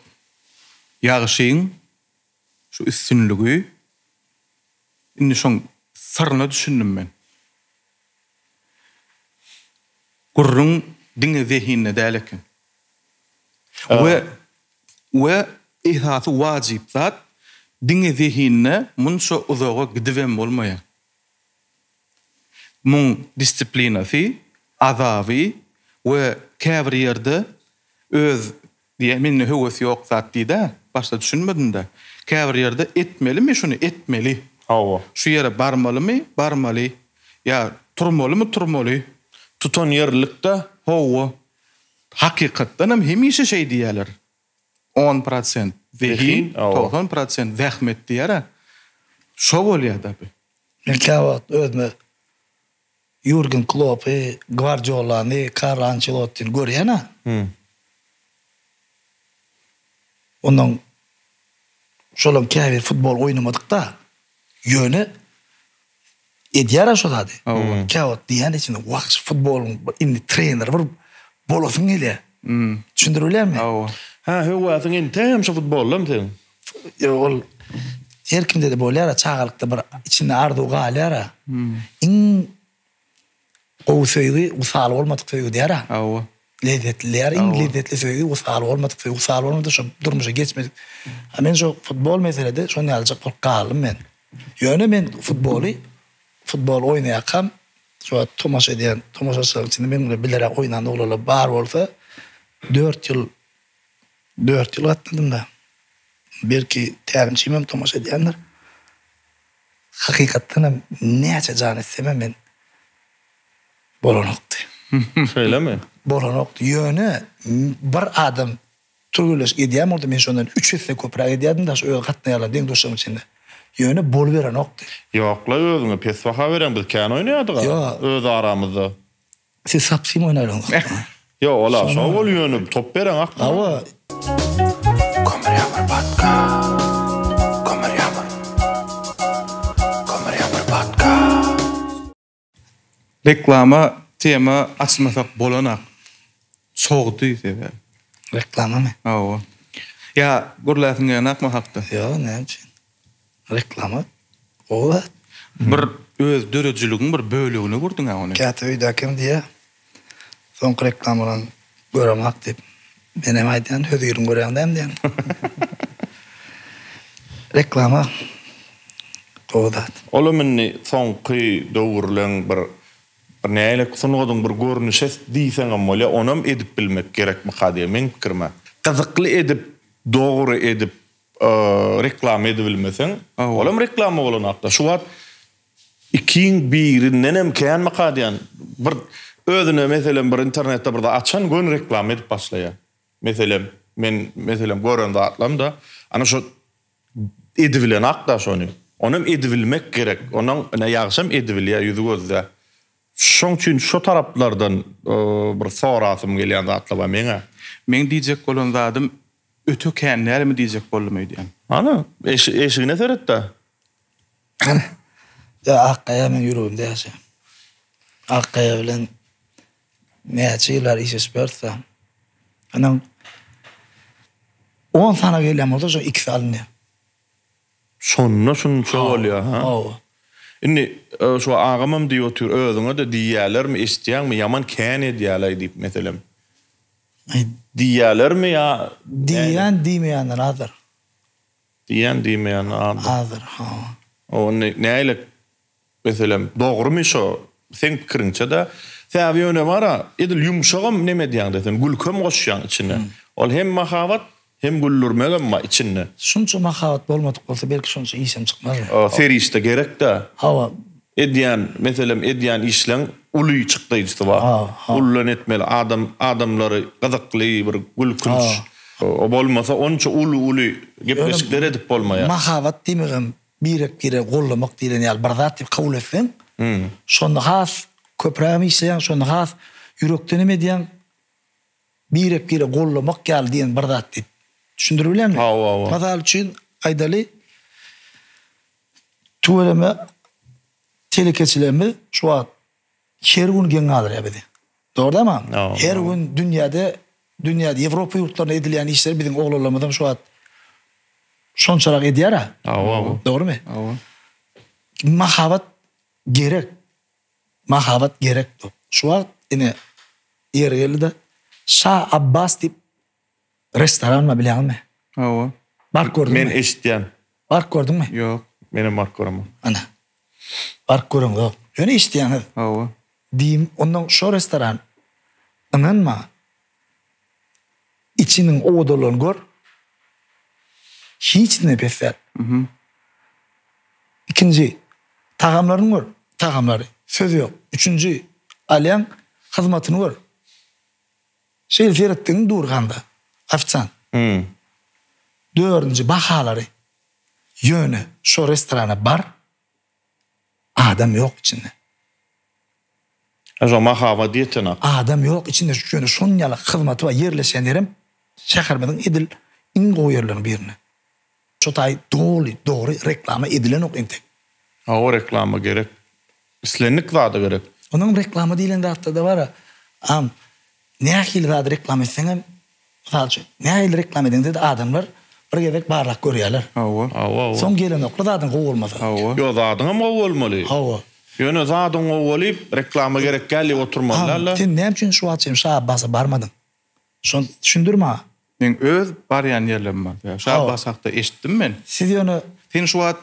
Ýagşyň şu üstünligi Indi şoň syryna düşündim men. Gürrüň diňe zehinde däl eken. We we esasy wajyp zat diňe zehinde munça uzaga gidibem bolmaýar. Muň disiplinasy, azaby we käbir ýerde öz Diýýär, mende höwes ýok zat diýdä, başda düşünmedim-dä. Käbir ýerde etmelimi şuny, etmeli. Hawa. Şu ýere barmalymy, barmaly. Ýa turmalymy, turmaly. Tutanýerlilik-dä. Hawa. Hakykatdanam hemişe şeý diýýärler. On prosent zehin, 90 prosent zähmet diýýär-ä. Şo bolýar-da bu. Men käwagt özüme Ýurgen Kloppy, Gwardiolany, Karlo Ançelottini görýän-ä. Ondan şolaň käbiri futbol oýnamadyk-da. Ýöne edýär-ä şo zady. Käwagt diýýän içinde, wah, şu futbolyň indi treneri bir bolasyň gelýär. Düşündirip bilýärmi? Hä, höwäsiň entegem şu futboldamy seň? Ýok, ol her kimde-de bolýar-a, çagalykda bir içinde arzuw galýar-a. Iň gowy söýgi wysaly bolmadyk söýgi diýer-a. Hawa. Lezzetli diýer, iň lezzetli söýgi wysaly bolmadyk söýgi, wysaly bolmasa şo durmuşa geçmedik. A men şo futbol meselede şon ýalyjak bolup galdym men. Ýöne men futboly, futbol oýnaýarkam, şu wagt tomaşa edýän tomaşaçylaryň içinde meň bilen bileräk oýnan oglanlar bar bolsa, dört ýyl Dört ýyl gatnadym-da. Belki tälimçimem tomaşa edýändir. Hakykatdanam näçe jan etsemem men bolanokdy. Şeýlemi? Bolanokdy. Ýöne bir adam türgenleşik edýän bolsa men şondan üç esse köpräk edýärdim daş öz gatnaýarlar deň-duşlaryň içinde. Ýöne boluberenokdy. Ýokla özüňe pes baha bereň biz kän oýnaýardyga öz aramyzda. Siz sapsim oýnaýlaňyz. Ýok ola şo bol ýöne top bereň ak. Hawa. Kömür ýamyr podcast. Kömür ýamyr. Kömür ýamyr podcast. Reklama tema açmasak bolanak. Çogdy sebäbi. Reklamamy? Hawa. Ýa gürläsiň gelenakmy hakda? Ýok näme üçin? Reklama gowy zat. Bir öz döredijiligiň bir bölegine öwürdiň-ä ony. Käte öýdäkim diýýär, soňky reklamalaryň göremok diýip. Menem aýdýan, hözirin görýäň dämi diýýän. Reklama gowy zat. Olam indi soňky döwürleň bir bir nägilek sungatyň bir görnüşi diýseňem bolýar, onam edip bilmek gerekmika diýýän meň pikirim-ä. Gyzykly edip, dogry edip reklama edibilmeseň, olam reklama bolanakda. Şu wagt ikiň birindenem känmika diýýän. Bir özüne meselem bir internetde bir zat açan göni reklama edip başlaýar. Meselem, men meselem gören zatlarym-da, ana şo edibilenakda şony. Onam edibilmek gerek. Onuň ine ýagşam edibilýär ýüzi gözde. Şoň üçin şo taraplardan bir sorasym gelýän zatlar bar meň-ä. Meň diýjek bolan zadym Öte kän dälmi diýjek boldum öýdýän. Ana, eşigine seret-dä. Hany, ýa Akgaýa meň ýüregimde ýaşaýar. Akgaýa bilen näçe ýyllar işleşip ýörüs-dä. Onuň on sany gelýän bolsa, şoň ikisi alynýar. Şonda şunça bolýar, ha? Hawa. Indi şu agamam diýip otyr, özüňe-de diýýälermi, eşitýäňmi, ýaman kän edýälaý diýip, meselem. Diýýälermi ýa? Diýýän diýmeýänden azdyr. Diýýän diýmeýänden azdyr. Azdyr, hawa. O indi nähili meselem dogrymy şo seň pikiriňçe-de? Sebäbi ýöne bar-a edil ýumşagam neme edýäň-de sen gülkem goşýaň içine. Ol hem mahabat hem güldürmegem bar içinde. Şunça mahabat bolmadyk bolsa belki şonça işem çykmazdy. Serişde gerek-dä. Hawa. Edýän, meselem, edýän işleň uly çykdaýjysy bar. Uludan etmeli. Adam, adamlary gyzykly, bir gülkünç. O bolmasa onça uly-uly gepleşikler edip bolmaýar. Mahabat diýmegem birek-biregi gollamak diýlen ýaly bir zat diýip kabul etseň, şonda has köprägem işleýäň, şonda has ýürekdenem edýäň. Birek-biregi gollamak ýaly diýen bir zat diýip düşündirip bilýäňmi? Hawa, hawa. Mysal üçin, aýdaly, tüweleme telekeçilerimiz şu wagt her gün geň galdyrýar bizi. Dogry dälmi agam? Hawa. Her gün dünýäde, dünýäde Ýewropa ýurtlarynda edilýän işleri biziň oglanlarymyzam şu wagt şonçarak edýär-ä. Hawa, hawa. Dogrymy? Hawa. Mahabat gerek. Mahabat gerek. Şu wagt ine ýeri geldi-de Şa Abbas diýip restoran bar bilýäňizmi? Hawa. Baryp gördüňmi? Men eşitýän. Baryp gördüňmi? Ýok. Menem baryp göremok. Ana. Baryp göreňzok. Ýöne eşitýäňiz. Hawa. Diýim, ondan şo restoran ynan maňa içiniň owadanlygyny gör. Hiçinden pes däl. Ikinji, tagamlaryny gör, tagamlary, söz ýok. Üçünji, alýaň, hyzmatyny gör. Şeýle seretdigiň dur ganda, ofisiant. Dördünji, bahalary. Ýöne şo restorana bar, adam ýok içinde. Ha şo mahabat ýetenak. Adam ýok içinde, ýöne şonuň ýaly hyzmaty bar, ýerleşen ýerem şäherimiziň edil iň gowy ýerleriniň birinde. Şo taý doly dogry reklama edilenok entek. Hawa reklama gerek. Islendik zada gerek. Onuň reklama diýlen zatda-da bar-a, am, nähili zady reklama etseňem, mysal üçin, nähili reklama edeňde-de adamlar bir gezek barlap görýärler. Hawa. Hawa, hawa. Soň gelenokly zadyň gowy bolmasa. Hawa. Ýok, zadyňam gowy bolmaly. Hawa. Ýöne zadyň gowy bolyp, reklama gerek däl diýip oturmaly däl-de. Sen näme üçin şu wagt çenli Şa Abbasa barmadyň? Şony düşündir maňa. Meň öz barýan ýerlerim bar. Şa Abbas hakda eşitdim men. Siz ýöne. Sen şu wagt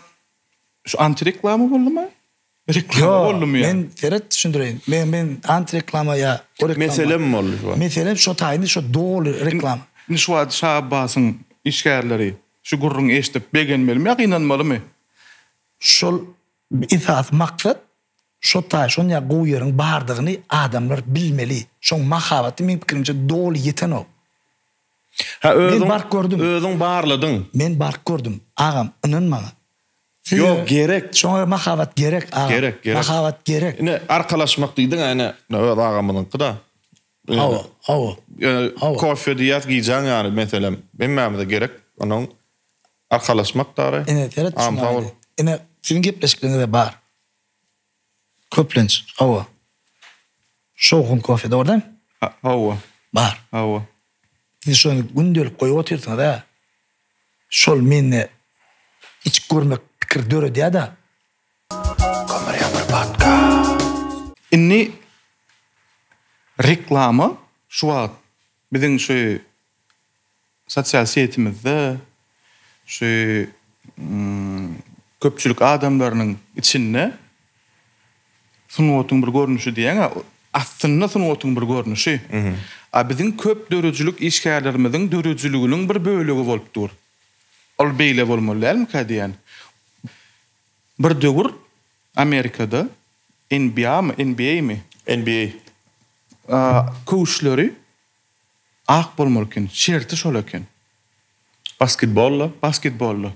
şu antireklama boldumy? Reklama boldumy ýa? Men seret düşündireýin. Men men antireklama ýa o reklama. Meselem boldy şu wagt. Meselem şo taýyny şo doly reklama. Indi şu wagt Şa Abbasyň işgärleri şu gürrüňi eşidip begenmelimi ýa gynanmalymy? Şol esasy maksat Şo taý şon ýaly gowy ýeriň bardygyny adamlar bilmeli. Şoň mahabaty meň pikirimçe doly ýetenok. Hä özüň Men baryp gördüm. Özüň barladyň. Men baryp gördüm. Agam ynan maňa. Ýok, gerek. Şoňa mahabat gerek agam. Gerek, gerek. Mahabat gerek. Ine, arkalaşmak diýdiň-ä, ine, öz agamyzyňky-da. Hawa, hawa. Ýöne kofe diýýäs gijäň ýary meselem. Hemmämize gerek. Onuň arkalaşmak dary. Ine seret şuňa. Ine siziň gepleşikleriňizde bar. Köplenç hawa. Şowhun kofe dogry dälmi? Hawa. Bar. Hawa. Siz şony gündelik goýup otyrsyňyz hä. Şol mende içip görmek pikir döredýär-dä. Kömür ýamyr podcast. Indi reklama şu wagt biziň şu sosial setimizde şu köpçülik adamlarynyň içinde sungatyň bir görnüşi diýýäň-ä, aslynda sungatyň bir görnüşi. A biziň köp döredijilik işgärlerimiziň döredijiliginiň bir bölegi bolup dur. Ol beýle bolmaly dälmikä diýýän. Bir döwür Amerikada NBA-my, NBA-mi? NBA. Köwüşleri ak bolmaly eken. Şerti şol eken. Basketbolda? Basketbolda.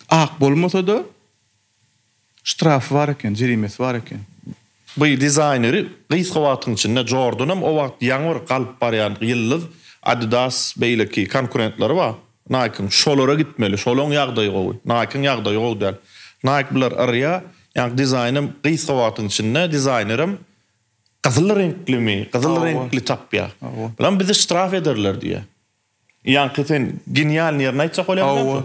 Ak bolmasa-da ştrafy bar eken, jerimesi bar eken. Bu dizaýneri gysga wagtyň içinde Jordanam o wagt ýaňy bir galyp barýan ýyldyz, Adidas beýleki konkurentleri bar Nike-iň, şolara gitmeli, şolaň ýagdaýy gowy, Nike-iň ýagdaýy gowy däl. Nike bular yrýa, ýaňky dizaýnem gysga wagtyň içinde dizaýnerem gyzyl reňklimi, gyzyl reňkli tapýa. Bulam bizi ştraf ederler diýýä. Ýaňky sen genialnyý ýerini aýtjak bolýaň Hawa.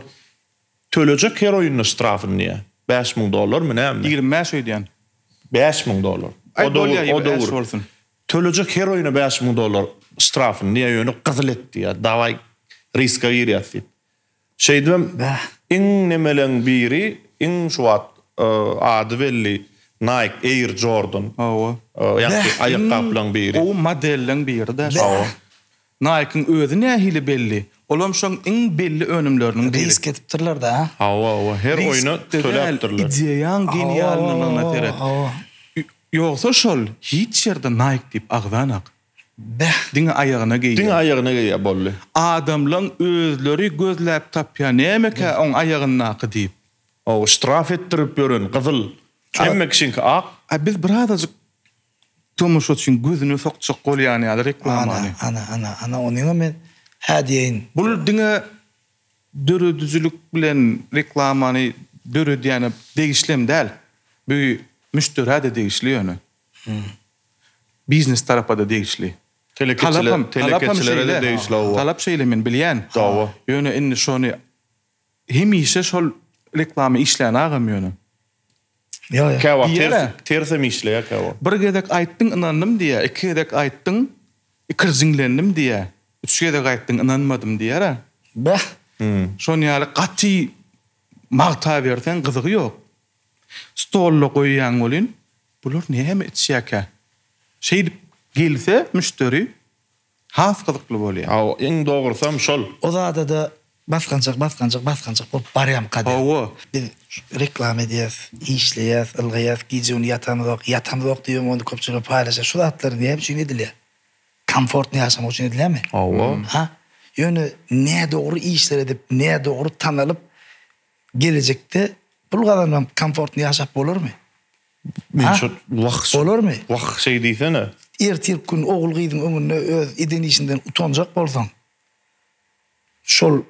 Tölejek her oýunda ştrafyny diýýä. 5000 dollarmy näme? 25 öýdýän. 5000 dollar. Aý bolýa 25 bolsun. Tölejek her oýuna 5000 dollar ştrafyny diýýä ýöne gyzyl et diýýä. Dawaý riska girýäs diýip. Şeýdibem iň nemeleň biri iň şu wagt ady belli Nike Air Jordan. Hawa. Ýaňky aýakgaplaň biri. Gowy modelleň biri-dä. Hawa. Nike-iň özi nähili belli? Olam şoň iň belli önümleriniň biri. Risk edipdirler-dä, a? Hawa, hawa, her oýna töläpdirler. Ideýaň genialnylygyna seret. Ýogsa şol hiç ýerde Nike diýip agzanak. Beh. Diňe aýagyna geýýär. Diňe aýagyna geýýär, boldy. Adamlaň özleri gözläp tapýar, nämekä oň aýagyndaky diýip. Hawa, ştraf etdirip ýören gyzyl. Hemme kişiňki ak. A biz birazajyk Tomaşaçyň gözüne sokjak bolýan ýaly reklamany. Ana, ana, ana, ana onyňa men hä diýeýin. Bul diňe döredijilik bilen reklamany döredýäne degişlem däl. Bu müşderä-de degişli ýöne. Biznes tarapa-da degişli. Telekeçiler, telekeçilere-de degişli hawa. Talap şeýle men bilýän. Hawa. Ýöne indi şony Hemişe şol reklama işlän agam ýöne. Ýok ýok. Käwagt ters tersem işleýär käwagt. Bir gezek aýtdyň ynandym diýýär, iki gezek aýtdyň ikirjiňlendim diýýär, üç gezek aýtdyň ynanmadym diýýär-ä. Beh. Şon ýaly gaty magtaberseň gyzygy ýok. Stolda goýýaň welin, bular näme içýärkä? Şeýdip gelse müşderi Has gyzykly bolýar. Hawa, iň dogrusam şol. O zada-da basgançak, basgançak, basgançak bolup barýamyka diýýän. Hawa. Biz reklama edýäs, işleýäs, ylgaýas, gije-gündiz ýatamyzok, ýatamyzok diýibem ony köpçülige paýlaşýas. Şu zatlar näme üçin edilýär? Komfortny ýaşamak üçin edilýärmi? Hawa. Ha? Ýöne nädogry işler edip, nädogry tanalyp, gelejekde pul gazanybam komfortny ýaşap bolarmy? Men şo wah Bolarmy? Wah şeý diýsene. Ertir gün ogul-gyzyň öňünde öz eden işiňden utanjak bolsaň, şol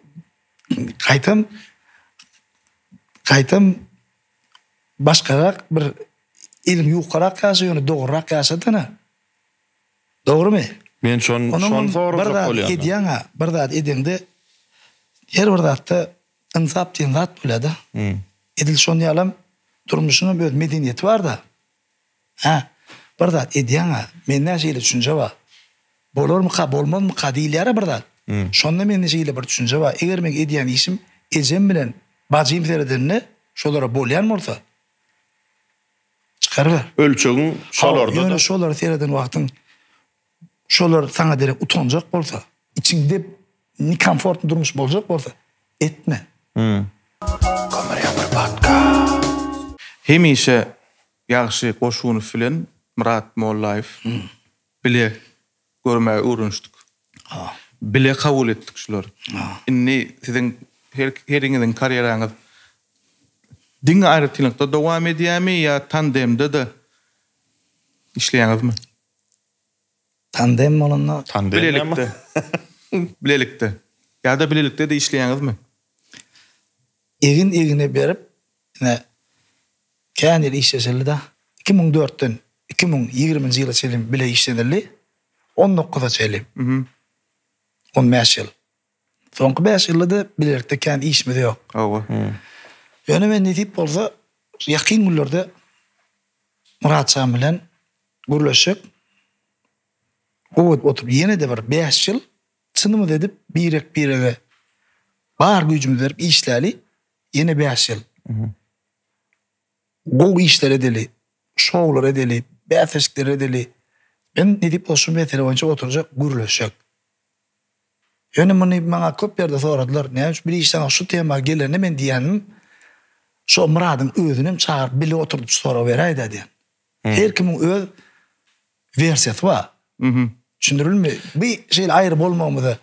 gaýtam gaýtam başgarak bir eliň ýukarak ýaşa ýöne dogrurak ýaşadana. Dogrumy? Men şon şony sorajak Bir zat bolýan. edýäň-ä, bir zat edeňde her bir zatda ynsap diýen zat bolýar-da. Edil şon ýalam durmuşyňam öz medeniýeti bar-da. Hä, bir zat edýäň-ä, mende şeýle düşünje bar. Bolarmyka, bolmazmyka diýilýär-ä bir zat. Şonda mende şeýle bir düşünje bar, eger meň edýän işim ejem bilen bajym seredende şolara bolýan bolsa, çykaryber. Ölçegiň şolarda-da. Ýöne şolara sereden wagtyň şolar saňa derek utanjak bolsa, içiňde nekomfortny durmuş boljak bolsa, etme. Kömür ýamyr podcast. Hemişe Ýagşy Goşunow bilen Myrat Mollaýew bile görmäge öwrenişdik. Bile kabul etdik şulary. Indi siziň. Her heriňiziň karýeraňyz diňe aýratynlykda dowam edýärmi ýa tandemde-de işleýäňizmi? Tandem bolanda. Tandem näme? Bilelikde. Bilelikde. Ýa-da bilelikde-de işleýäňizmi? Egin-egne berip, ine, kän ýyl işleşildi-de. 2004-den 2020-nji ýyla çenli bile işlenildi. On dokuza çenli. On bäş ýyl. Soňky bäş ýylda-da bilelikde kän işimiz ýok. Hawa. Ýöne men nesip bolsa, ýakyn günlerde Myratjan bilen gürleşjek. Gowy edip oturyp ýene-de bir bäş ýyl çynymyz edip birek-birege bar güýjümizi berip işläli. Ýene bäş ýyl. Gowy işler edeli, şowlar edeli, bäsleşikler edeli. Men nesip bolsa şu mesele boýunça oturjak, gürleşjek. Ýöne muny maňa köp ýerde soradylar, näme üçin bir işden şu tema gelende men diýýänim, şo Myradyň özünem çagyryp bile oturdyp şu soragy beräýdä diýen. Her kimiň öz wersiýasy bar. Düşündirilmi? Bi şeýle aýry bolmagymyza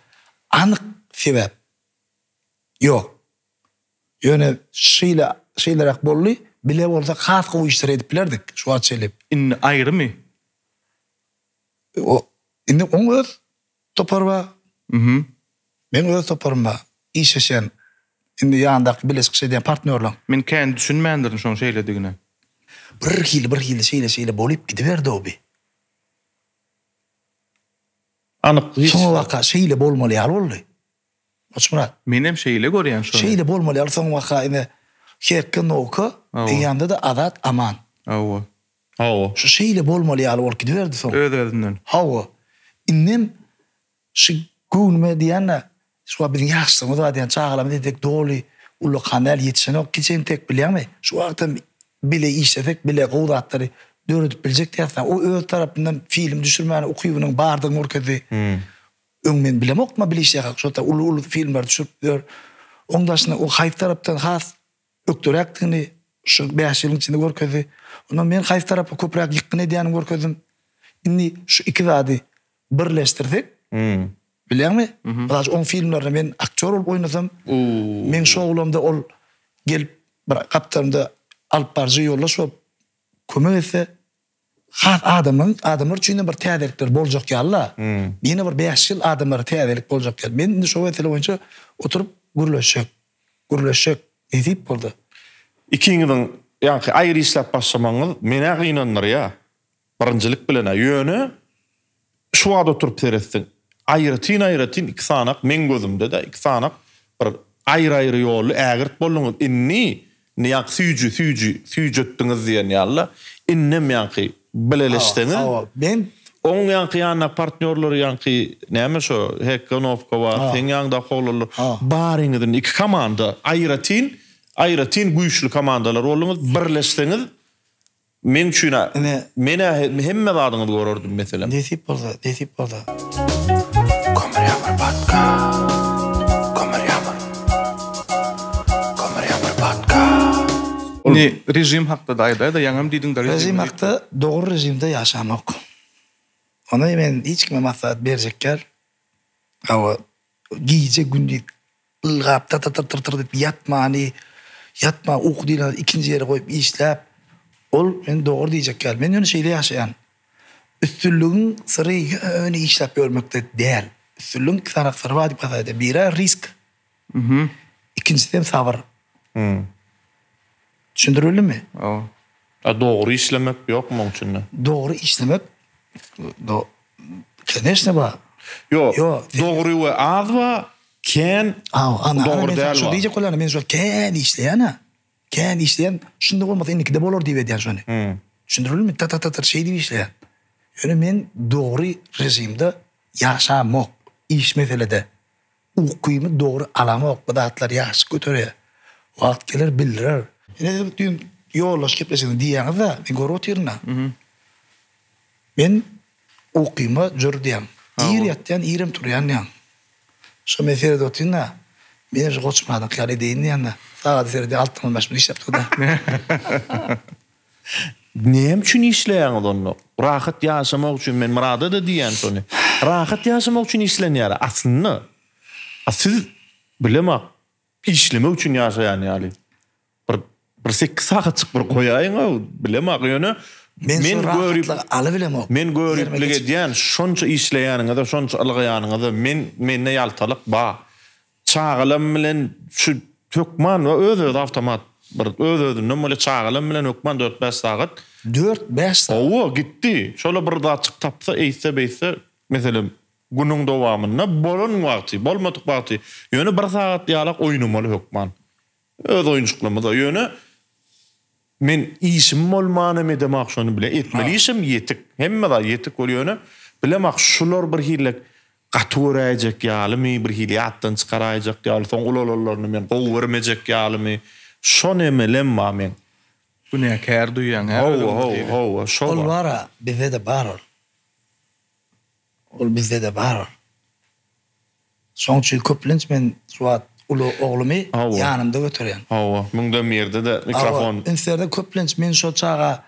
anyk sebäp ýok. Ýöne şeýle şeýleräk boldy, bile bolsak has gowy işler edip bilerdik şu wagt çenli. Indi aýrymy? O indi oň öz topary bar. Meň öz toparym bar. Işleşýän, indi ýandaky bile çykyş edýän partnýorlaň. Men kän düşünmändirin şoň şeýledigine. Birhili birhili şeýle şeýle bolyp gidiberdi-ow bi. Anyk hiç. Soňabaka şeýle bolmaly ýaly boldy. Goçmyrat. Menem şeýle görýän şony. Şeýle bolmaly ýaly soňabaka ine Hekge Nowka, eýýamda-da Azat Aman. Hawa. Hawa. Şu şeýle bolmaly ýaly bolup gidiberdi soň. Öz-özünden. Hawa. Indem şu göwnüme diýýän-de, şu wagt biziň ýaşlygymyz bar diýýän, çagalarymyz entek doly ullakan däl, ýetişenok, kiçi entek bilýäňmi? Şu wagtam bile işlesek, bile gowy zatlary döredip biljek diýýäs-dä. O öz tarapyndan film düşürmäne ukybynyň bardygyny görkezdi. Öň men bilemokdym-a bile işleýärkäk, şol uly-uly filmleri düşürip ýör. Oň daşynda o haýsy tarapdan has ökderäkdigini şu bäş ýylyň içinde görkezdi. Ondan men haýsy tarapa köpräk ýykgyn edýänimi görkezdim. Indi şu iki zady birleşdirsek, bilýäňmi? Mysal üçin, oň filmlerinde men aktýor bolup oýnasam, meň şoulamda ol gelip bir gapdalymda alyp baryjy ýoldaş bolup kömek etse, Has adamlaryň adamlar üçinem bir täzelikler boljak ýaly-la. Ýene bir bäş ýyl adamlara täzelik boljak ýaly. Men indi şo mesele boýunça oturyp gürleşjek. Gürleşjek. Nesip bolsa. Ikiňiziň ýaňky aýry işläp başlamagyňyz men-ä gynandyrýar. Birinjilik bilen-ä. Ýöne Şu wagt oturyp seretseň, aýratyn-aýratyn iki sanak meň gözümde-de iki sanak bir aýry-aýry ýolly ägirt bolduňyz. Indi, indi ýaňky süýji, süýji, süýjetdiňiz diýen ýaly-da, indem ýaňky bileleşseňiz, Hawa, men. Oň ýaňky ýanyndaky partnýorlary ýaňky näme şo Hekge Nowka bar, seň ýanyňdaky oglanlar, baryňyz indi iki komanda, aýratyn, aýratyn güýçli komandalar bolduňyz, birleşseňiz, Meň üçin-ä, men-ä hemme zadyňyzy görerdim meselem. Nesip bolsa, nesip bolsa. Kömür ýagmyr podcast. Kömür ýagmyr. Kömür ýagmyr podcast. Indi režim hakda-da aýdaý-da, ýaňam diýdiň-de režim. Režim hakda, dogry režimde ýaşamok. Ony men hiç kime maslahat berjek däl. Hawa, gije gündiz ylgap tyr-tyr-tyr-tyr diýip ýatmany, ýatman uky diýlen zady ikinji ýere goýup işläp, ol men dogry diýjek ýaly. Men ýöne şeýle ýaşaýan. Üstünligiň syry ýöne işläp ýörmekde däl. Üstünligiň iki sany syry bar diýip hasap edýän. Biri risk. Ikinjisi hem sabyr. Düşündiribildimmi? Hawa. A dogry işlemek ýokmy oň içinde? Dogry işlemek do koneçne bar. Ýok. Dogry we az bar, kän dogry däl bar. Diýjek bolýan men şol kän işleýän-ä. Kän işleýän, şunda bolmasa indikide bolar diýip edýän şony. Düşündirildimi? Ta ta ta ta şeýdip işleýän. Ýöne men dogry režimde ýaşamok iş meselede. Ukymy dogry alamok bu zatlar ýaşlyk göterýär. Wagt geler bildirer. Ine siz düýn ýoldaş gepleşiginde diýýäňiz-dä, men görüp otyryn-da. Men ukyma jür diýýäň. Ir ýatýan, irem turýan diýýäň. Şo men seredip otyryn-da, menem şu Goçmyradyňky ýaly edeýin diýýän-de. Sagady seredýän, altdan on bäş minut işläp dur-da. Näme üçin işleýäňiz onda? Rahat ýaşamak üçin, men Myrada-da diýýän şony. Rahat ýaşamak üçin işlenýär aslynda. A siz bilemok. Işlemek üçin ýaşaýan ýaly. Bir bir sekiz sagatjyk bir goýaýyň-ow, bilemok ýöne Men şo rahatlygy alybilemok. Men göriplik edýän, şonça işleýäniňize, şonça ylgaýanyňyza men mende ýaltalyk ba. Çagalam bilen şu hökman we öz-özi awtomat bir öz-özünden bolýar, çagalam bilen hökman dört-bäş sagat. Dört-bäş sagat? Hawa, gitdi. Şola bir zatjyk tapsa, eýtse-beýtse, meselem, Günüň dowamynda bolan wagty, bolmadyk wagty ýöne bir sagat ýalak oýnamaly hökman. Öz oýunjyklarymyzda. Ýöne men işim bolmanam edemak şony bile. Etmeli işim ýetik. Hemme zat ýetik bol ýöne bilemak şular bir hili gaty göräýjek ýalymy, bir hili ýatdan çykaraýjak ýaly, soň ulalanlaryny men gowy görmejek ýalymy. Şo nemelem bar meň. Günäkär duýýaň hä özüňi? Hawa, hawa, hawa, şo bar. Ol bar-a, bizde-de bar ol. Ol bizde-de bar ol. Şoň üçin köplenç men şu wagt uly oglumy ýanymda göterýän. Hawa, müňden birde-de mikrofon. Hawa, üns berseň köplenç men şo çaga,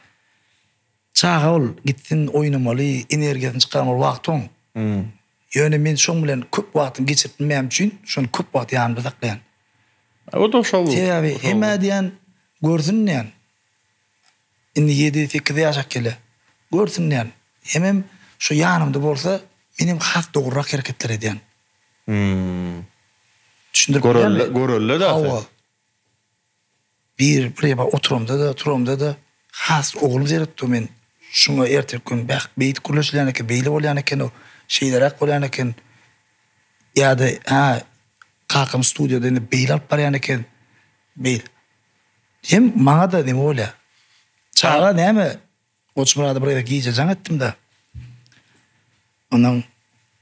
çaga ol gitsin oýnamaly, energiýasyny çykarmaly wagty oň. Ýöne men şoň bilen köp wagtymy geçirip bilmeýänim üçin şony köp wagt ýanymda saklaýan. O-da şol. Sebäbi hem-ä diýýän görsün diýýän. Indi ýedi-sekiz ýaşap gelýär. Görsün diýýän. Hemem şu ýanymda bolsa, menem has dogrurak hereketler edýän. Düşündirip bilýänmi? Görelde-dä sen. Hawa. Bir bir ýere oturamda-da, turamda-da has oglum seredip dur men şuňa ertirki gün bäh beýdip gürleşilýän eken, beýle bolýan eken-ow, şeýleräk bolýan eken. Ýa-da hä kakam studiýada indi beýle alyp barýan eken. Beýle. Hem maňa-da neme bolýar. Çaga näme, Goçmyrada bir gezek gije jaň etdim-de. Ondan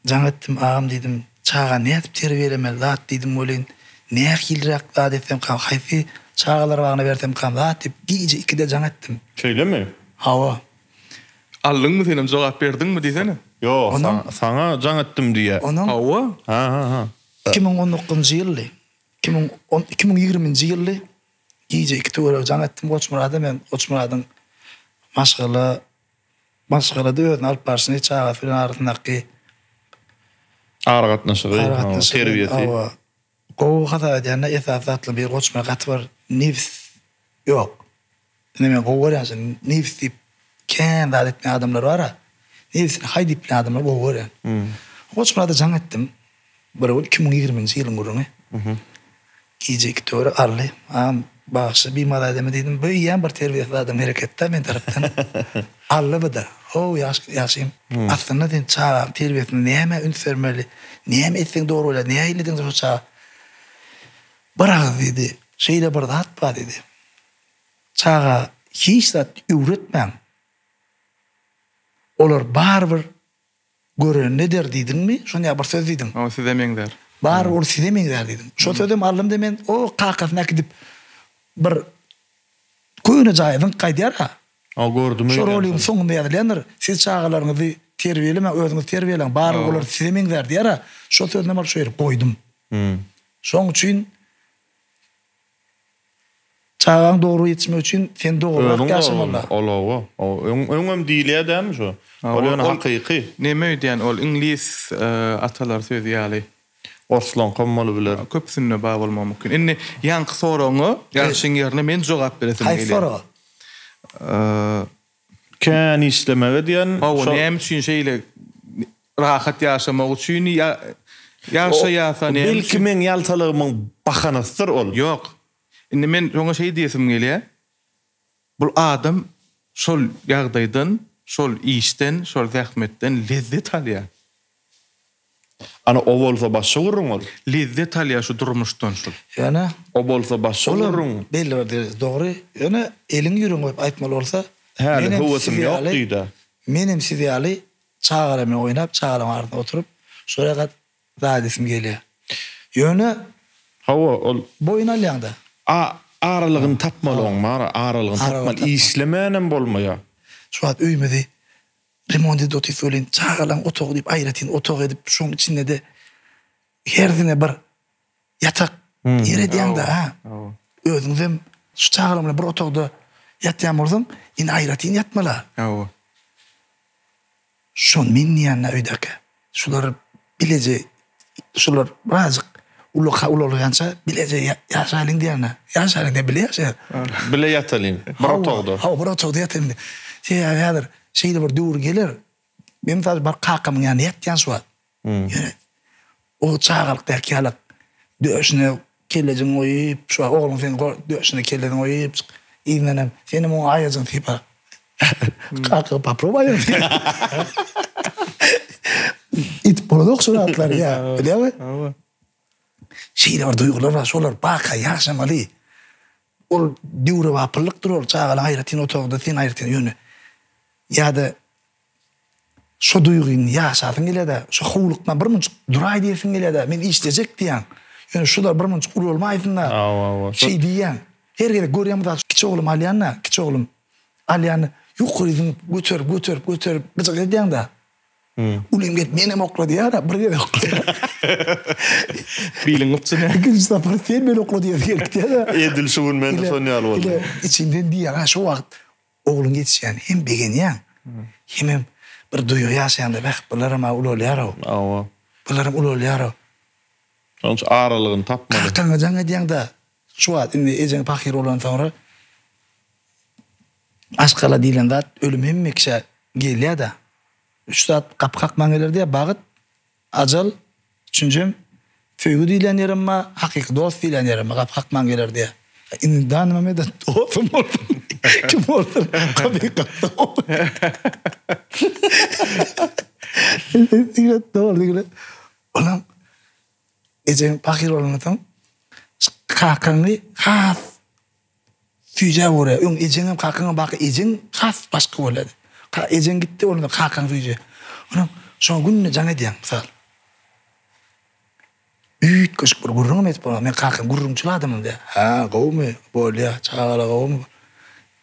jaň etdim, agam diýdim, çaga nädip terbiýelemeli zat diýdim welin, nähiliräk zat etsemkam, haýsy çagalar bagyna bersemkam zat diýip, gije ikide jaň etdim. Şeýlemi? Hawa. Aldyňmy senem jogap berdiňmi diýsene. Ýok, saňa jaň etdim diýýär. Onuň. Hawa. Ha, ha, ha. 2019-njy ýyldy. 2010, 2020-nji ýyldy. Gije iki töweregi jaň etdim Goçmyrada men Goçmyradyň maşgala maşgalada özüni alyp barşyny çagasy bilen arasyndaky Aragatnaşygy, aragatnaşygy terbiýesi. Hawa. Gowy hasap edýän-de esasy zatlaryň biri Goçmyrat gaty bir nebs ýok. Indi men gowy görýän şony nebs diýip kän zat etmeýän adamlar bar-a. Nebsini haý diýip bilýän adamlary gowy görýän. Goçmyrada jaň etdim. Bir gün 2020-nji ýylyň gürrüňi. Gije iki töwerek aldy. Agam, bagyşla, bimaza edeme diýdim. Bu eýýäm bir terbiýesiz adam hereketi-dä men tarapdan. Aldy bu-da. How, ýagşym. Aslynda sen çagaň terbiýesine nämä üns bermeli? Näme etseň dogry bolýar? Nähili ediň şo çaga? Bir agyz diýdi. Şeýle bir zat bar diýdi. Çaga hiç zat öwretmäň. Olar barybir Görenini eder diýdiňmi? Şony ýa bir söz diýdiň. O size meňzär. Bar ol size meňzär diýdiň. Şo sözem aldym-da men o kakasyny äkidip bir köne jaýa zyňyp gaýdýar-a. O gördüm Şo roligiň soňunda ýazylýandyr, Siz çagalaryňyzy terbiýelemäň, özüňiz terbiýeläň, barybir olar size meňzär diýýär-a. Şo sözünem alyp şo ýere goýdum. Şoň üçin Çagaň dogry ýetişmegi üçin sen dogrurak ýaşamaly. Ol hawa. Öňem diýilýär dämi şo? Ol ýöne hakyky. Neme öýdýän ol iňlis atalar sözi ýaly. Orslaňkam bolubiler. Köpüsinde bar bolmagy mümkin. Indi ýaňky soragyňa ýagşyň ýerine men jogap beresim gelýär. Haýsy soraga? Kän işlemege diýen. Hawa näme üçin şeýle rahat ýaşamak üçin ýaşaýasa näme üçin? Belki meň ýaltalygymyň bahanasydyr ol. Ýok. Indi men şoňa şeý diýesim gelýär. Bul adam şol ýagdaýdan, şol işden, şol zähmetden lezzet alýar. Ana o bolsa başga gürrüň ol. Lezzet alýar şu durmuşdan şul. Ýöne. O bolsa başga gürrüň. Olam belli bir derejede dogry. Ýöne eliňi ýüregiňe goýup aýtmaly bolsa, Häli menem siz höwesim ýok ýaly, diýdä. menem siz ýaly çagalar bilen oýnap, çagalaryň arasynda oturyp, şolara zat edesim gelýär. Ýöne. Hawa, ol. Boýun alýaňda. A aralygyny tapmaly oň, bar-a, aralygyny tapmaly. Işlemänem bolmaýar. Şu wagt öýümizi Remont edip otyrys welin, çagalaň otagy diýip aýratyn otag edip, şoň içinde-de hersine bir ýatak ýer edýäň-dä, hä? Özüňizem şu çagalaň bilen bir otagda ýatýan bolsaň, indi aýratyn ýatmaly-a. Hawa. Şony men diýýän-dä öýdäkä. Şular bileje, şular birazjyk. Ulaka ulalýança bileje ýaşaýlyň diýýän-dä. Ýaşaýlyň diýýän, bile ýaşaýas. Bile ýatalyň, bir otagda. Hawa, bir otagda ýatalyň diýýän. Sebäbi häzir şeýle bir döwür geler, men mysal üçin baryp kakamyň ýanynda ýatýan şu wagt. Ýöne o çagalykdaky ýalak döşüne kellejigiňi goýup, şu wagt ogluň seniň döşüne kellesini goýup, yzyndanam senem oň aýajygyny sypa. Kaka popróbuý aýagyny sypa. Edip bolanok şu zatlary ýa, bilýäňmi? Şeýle bir duýgular bar, şolar barka ýaşamaly. Ol döwrebaplykdyr ol, çagalaň aýratyn otagda, sen aýratyn ýöne ýa-da Şo duýgyny ýaşasyň gelýär-dä, şo howlukman bir munçuk duraý diýesiň gelýär-dä, men işlejek diýýäň. Ýöne şular bir munçuk ulalmaýsyn-da, şeý diýýäň. Her gezek görýän mysal üçin kiçi oglum alýan-da, kiçi oglum alýan-da, ýokary zyňyp, göterip, göterip, göterip gyjyk edýäň-dä. Ulym gelip menem okla diýýär-ä, bir gezek oklaýar. Biliň gypjyny. Ikinji sapar sen meni okla diýesi gelip gidýär-dä. Edil şu gün mende şon ýaly boldy. Ile içiňden diýýäň-ä şo wagt Ogluň ýetişýän hem begenýäň, hemem bir duýgy ýaşaýaňda beh bularam-a ulalýar-ow. Hawa. Bularam ulalýar-ow. Şonuň üçin aralygyny tapmaly. Kakaňa jaň edýäň-de, şu wagt indi ejeň pahyr bolan soňra maşgala diýlen zat ölüm hemme kişä gelýär-de. Üç zat gapy kakman geler diýýär, bagyt, Ajal, üçünjem, söýgi diýilýän ýerem bar, hakyky dost diýilýän ýerem bar, gapy kakman geler diýýär. Indi danny moment dostum bolsun, kim bolsun, gapy kaksa Dogry, Olam ejeň pahyr bolandan soň kakaňy has Süýjä görä, öň ejeňem kakaňam barka ejeň has başga bolýady. Ka ejeň gitdi onda kakaň süýji. Onam şoňa günde jaň edýäň mysal. Üýtgeşik bir gürrüňem edip bolmaz. Men kakam gürrüňçil adamam diýýär. Hä, gowumy? Bolýa. Çagalar gowumy?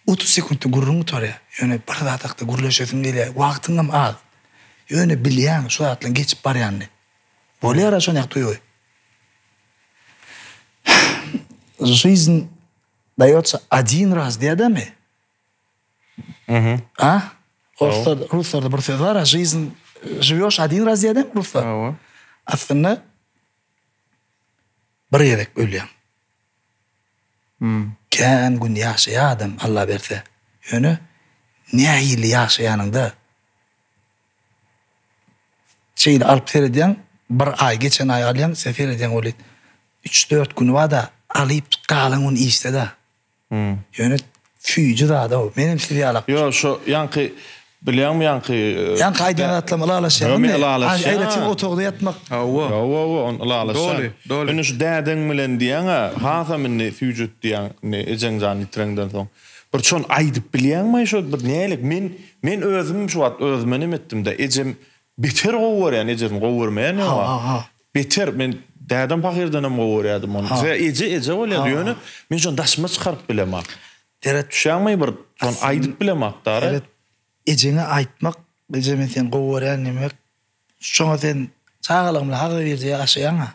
30 sekuntda gürrüň gutarýar. Ýöne bir zat hakda gürleşesiň gelýär. Wagtyňam az. Ýöne bilýäň şu zatlaryň geçip barýanyny. Bolýar-a şonýak duýgy. Жизнь daýotsa odin raz diýýädämi? A? Orslar, ruslarda bir söz bar, жизнь žiwýoş odin raz diýýädämi ruslar? Hawa. Aslynda bir gezek ölýäň. Kän gün ýaşaýar adam Alla berse. Ýöne nähili ýaşaýanyňda Şeýle alyp seredýäň, bir aý, geçen aý alýaň, sen seredýäň weli üç-dört güni bar-da, alyp galan gün işde-de. Ýöne süýji zad-ow. Menem siz ýalak. Ýok, şo ýaňky bilýäňmi ýaňky. Ýaňky aýdýan zatlaryma ylalaşýaňmy? Ýok, men ylalaşýan. Aýratyn otagda ýatmak. Hawa. Hawa, hawa, ony ylalaşýan. Doly, doly. Indi şu dädeň bilen diýýäň-ä, hasam indi süýjüt diýýäň, indi ejeň janyny ýitireňden soň. Bir şony aýdyp bilýäňmi şo bir nälik men men özüm şu wagt özüme neme etdimde ejem beter gowy görýän ejesini gowy görmeýän ýok Ha ha. Beter men dädem pahyrdanam gowy görýärdim ony. Sebäbi eje eje bolýar ýöne men şony daşyma çykaryp bilemok. Seret. Düşýäňmi bir şony aýdyp bilemok dara. Seret ejeňe aýtmak eje men seni gowy görýän diýmek şoňa sen çagalygyň bilen agzybirje ýaşaýaňa.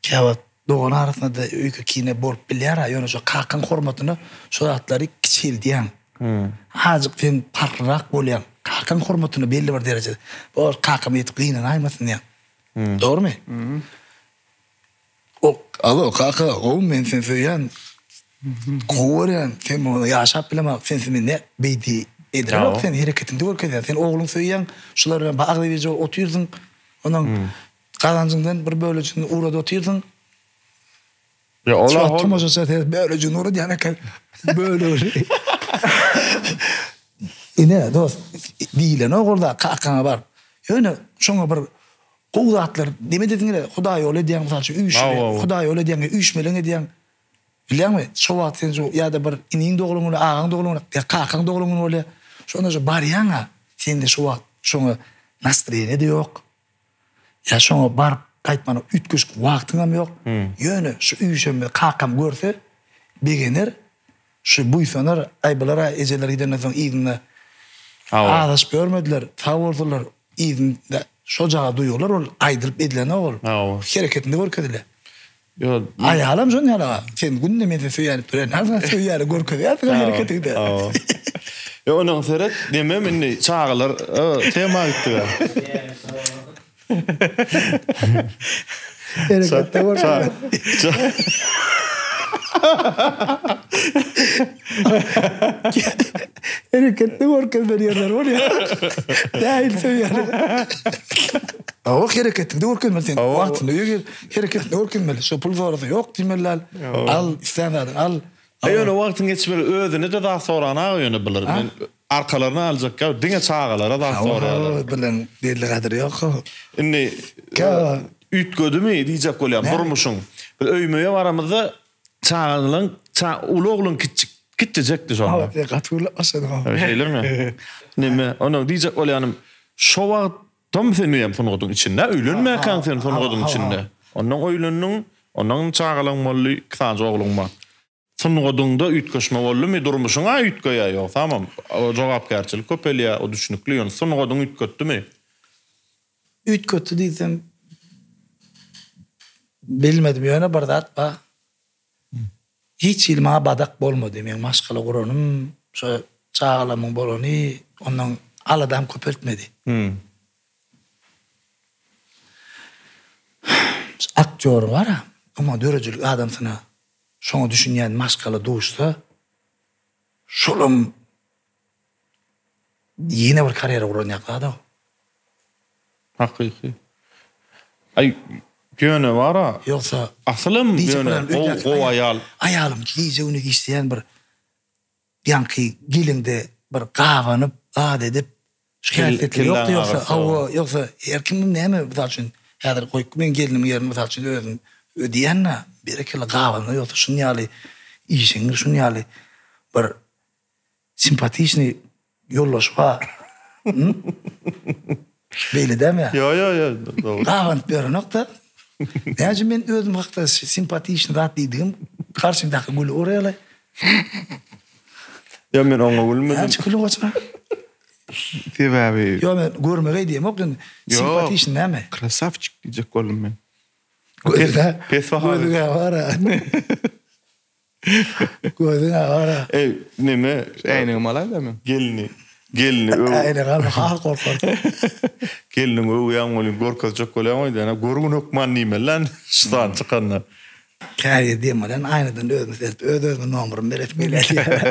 Käwagt dogan arasynda-da öýke-kine bolup bilýär-ä, ýöne şo kakaň hormatyna şo zatlary kiçeldýäň. Azajyk sen parhlyrak bolýaň. Kakaň hormatyna belli bir derejede. Bor, kakam ýetip gynanaýmasyn diýýäň. Dogrumy? O, alo, kaka, gowumy, men seni söýýän. Gowy görýän. Sen bolmasa ýaşap bilemok. Sensiz men nä, beýdi edilemok. Sen hereketiňde görkezýäň. Sen ogluňy söýýäň. Şular bilen agzybirje bolup otyrsyň. Onuň Gazanjyňdan bir bölejigini ugradyp otyrsyň. Ýa ol Şu wagt tomaşaçylar seredip bölejigini ugradýan eken. Bölegini. Ine dost, diýilenok ol zat kakaňa baryp. Ýöne şoňa bir gowy zatlar neme edesiň gelýär? Hudaýýoly edýäň mysal üçin üýşme, hudaýýoly edýäň, üýşmeleň edýäň. Bilýäňmi? Şo wagt sen şu ýa-da bir iniň doglan güni, agaň doglan güni, ýa kakaň doglan güni bolýar. Şonda şu barýaň-a, sende şu wagt şoňa nastroýeniýe-de ýok. Ýa şoňa baryp gaýtmana üýtgeşik wagtyňam ýok. Ýöne şu üýşenme kakam görse begener, şu buýsanar, aý bular-a ejeleri gidenden soň yzynda azaşyp ýörmediler, sag bolsunlar, yzynda şojagaz duýgular ol aýdylyp edilenok ol. Hereketinde görkezilýär. Aýalam şon ýaly sen günde men seni söýýän diýip durýan näme sen söýýäni görkezýärsiň hereketiňde. Ýok onuň seret demem indi çagalar tema gitdik. Hereketde görkezmeli. Hereketde görkezmeli ýerler bolýar. Däil söýýän. Hawa hereketiňde görkezmeli sen. Wagtynda öýe gel, hereketinde görkezmeli. Şo pul sorasa ýok diýmeli däl. Al, islän zadyňy al. Ýöne wagtyň geçmeli özüne-de zat soran aga ýöne bular. Men arkalaryna aljak ýa diňe çagalara zat soraýarlar. Hawa, bilen belli gadyry ýok. Indi üýtgedimi diýjek bolýan durmuşyň. Biz öýme-öýe baramyzda çagalaň uly ogluň kiçjik kiçijekdi şonda. Hawa, gaty gürläp başladyň. Şeýlemi? Neme, onuň diýjek bolýanym şo wagt Tam sen hem sungatyň içinde, öýlenmäkäň sen sungatyň içinde. Ondan öýlendiň, ondan çagalaň boldy, iki sany ogluň bar. Sungatyňda üýtgeşme boldumy, durmuşyň-a üýtgeýär, ýogsamam jogapkärçilik köpelýär, o düşnükli, ýöne sungatyň üýtgetdimi? Üýtgetdi diýsem, bilmedim, ýöne bir zat bar. Hiç hili maňa badak bolmady. Meň maşgala guranym, şo çagalarymyň bolany ondan aladam köpeltmedi. Şu aktýoryň bar-a, umuman döredijilik adamsyna şoňa düşünýän maşgala duşsa, şolam ýene bir karýera guran ýaly zad-ow. Hakyky. Aý ýöne bara. Ýogsa asylam ýöne gowy gowy aýal. Aýalym gije gündiz işleýän bir ýaňky geliňde bir gabanyp zat edip şu häsiýetleri ýokdy ýogsa hawa ýogsa her kimem näme mysal üçin häzir goýup men gelnimiň ýerine mysal üçin özüm ödeýän-dä berekella gabanma ýogsa şun ýaly işeňňir şun ýaly bir Simpatiçnyý ýoldaş bar. Beýle dälmi? Ýo ýo ýo dogry. Gabanyp ýörenok-da. Näme üçin men özüm hakda simpatiçnyý zat diýdigim garşymdaky gülüp urýarlar. Ýo men oňa gülmedim. Näme üçin gülüp otyr? Sebäbi. Ýo men görmegeý diýemok indi. Simpatiçnyý näme? Krasawçik diýjek boldum men. Pes baha. Gözüňe gara. Gözüň agara. Eý, neme? Äýnegimi alaý-da men. Gelni, gelni öw. Äýnek alma, has gorkarsyň. Gelniňi öwýäň welin, görkezjek bolýaň öýdýän. Görgün hökman diýmeli lan, şu san çykanda. Käbir diýen bolýan, aýnadan özümi seredip, öz-özüme nomerymy beresim gelýär diýýär.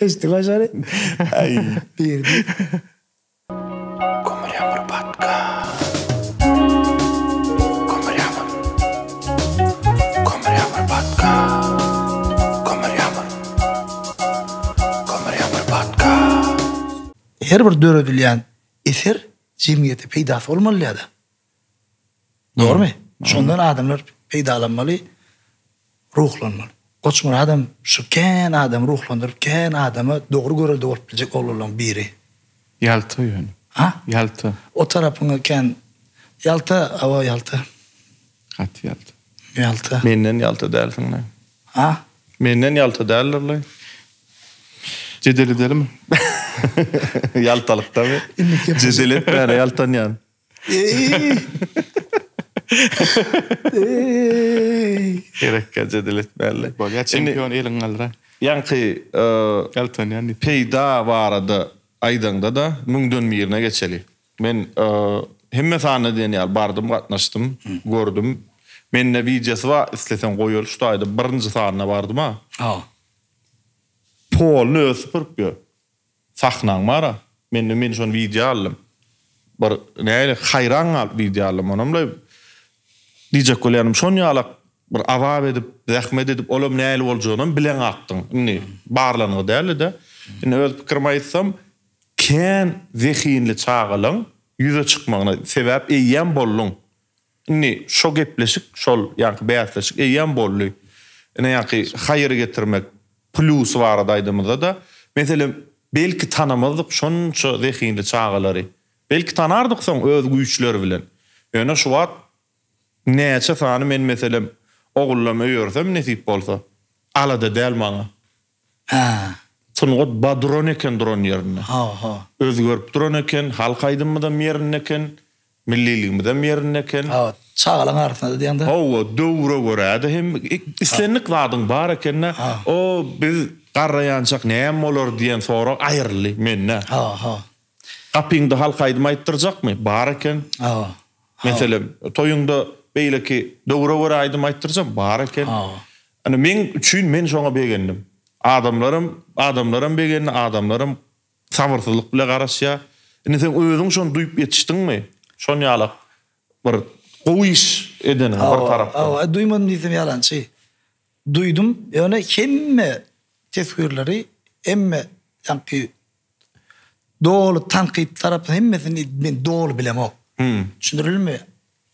Eşitdiňmi şony? Aý. Biri diýip. Kömür ýagmyr podcast. Kömür ýagmyr. Kömür ýagmyr podcast. Kömür ýagmyr. Kömür ýagmyr podcast. Her bir döredilýän eser jemgyýete peýdasy bolmaly ýa-da. Dogrymy? Şondan adamlar peýdalanmaly, ruhlanmaly. Goçmyradam şu kän adamy ruhlandyryp, kän adama dogry görelde bolup biljek oglanlaryň biri. Ýalta ýöne. Ha? Ýalta. O tarapyňa kän Ýalta, hawa ýalta. Gaty ýalta. Ýalta. Menden ýalta dälsiň-le. Ha? Menden ýalta däldir-le. Jedel edelimi? Ýaltalykdamy? Jedel etmäne ýaltanýan. Gerekkä jedel etmäli. Bolýa çempion eliňi galdyraý. Ýaňky Ýaltanýan diýip. Peýda barada aýdaňda-da müňden birine geçeli. Men hemme sanyna diýen ýaly bardym, gatnaşdym, gördüm. Mende wideosy bar, isleseň goýaly şu taýda birinji sanyna bardym-a. Poluny özi süpürip ýör. Sahnaň bar-a. Mende men şony wideo aldym. Bir nähili haýran galyp wideo aldym. Onam-la diýjek bolýanym şon ýalak bir azap edip, zähmet edip olam nähili boljagynam bileňakdyň. Indi barlanygy däldi-de. Indi öz pikirimi aýtsam, kän zehinli çagalaň ýüze çykmagyna sebäp eýýäm bolduň. Indi şo gepleşik, şol ýaňky bäsleşik eýýäm boldy. Ine ýaňky haýyr getirmek plýusy barada aýdamyzda-da, meselem, belki tanamazdyk şonça zehinli çagalary. Belki tanardyk soň öz güýçleri bilen. Ýöne şu wagt näçe sany men meselem ogullam öýersem nesip bolsa, alada däl maňa. Hä. Sungat ba duran eken duran ýerinde. Hawa, hawa. Özgerip duran eken, halk aýdymymyzam ýerinde eken, milliligimizem ýerinde eken. Hawa, çagalaň arasynda-da diýeňde. Hawa, döwre görä-de hem islendik zadyň bar ekende, o biz garraýançak näme bolar diýen sorag aýryldy mende. Hawa, hawa. Gapyňda halk aýdym aýtdyrjakmy? Bar eken. Hawa. Meselem, toýuňda beýleki döwre görä aýdym aýtdyrjak bar eken. Ine meň üçin men şoňa begendim. Adamlaram, adamlaram begendi, adamlaram sabyrsyzlyk bile garaşýar. Indi sen özüň şony duýup ýetişdiňmi? Şon ýalak bir gowy iş edeniňi bir tarapdan. Hawa, duýmadym diýsem ýalançy. Duýdum, ýöne hemme teswirleri, hemme ýaňky doly tankyt tarapy hemmesini men doly bilemok. Düşündirilmi?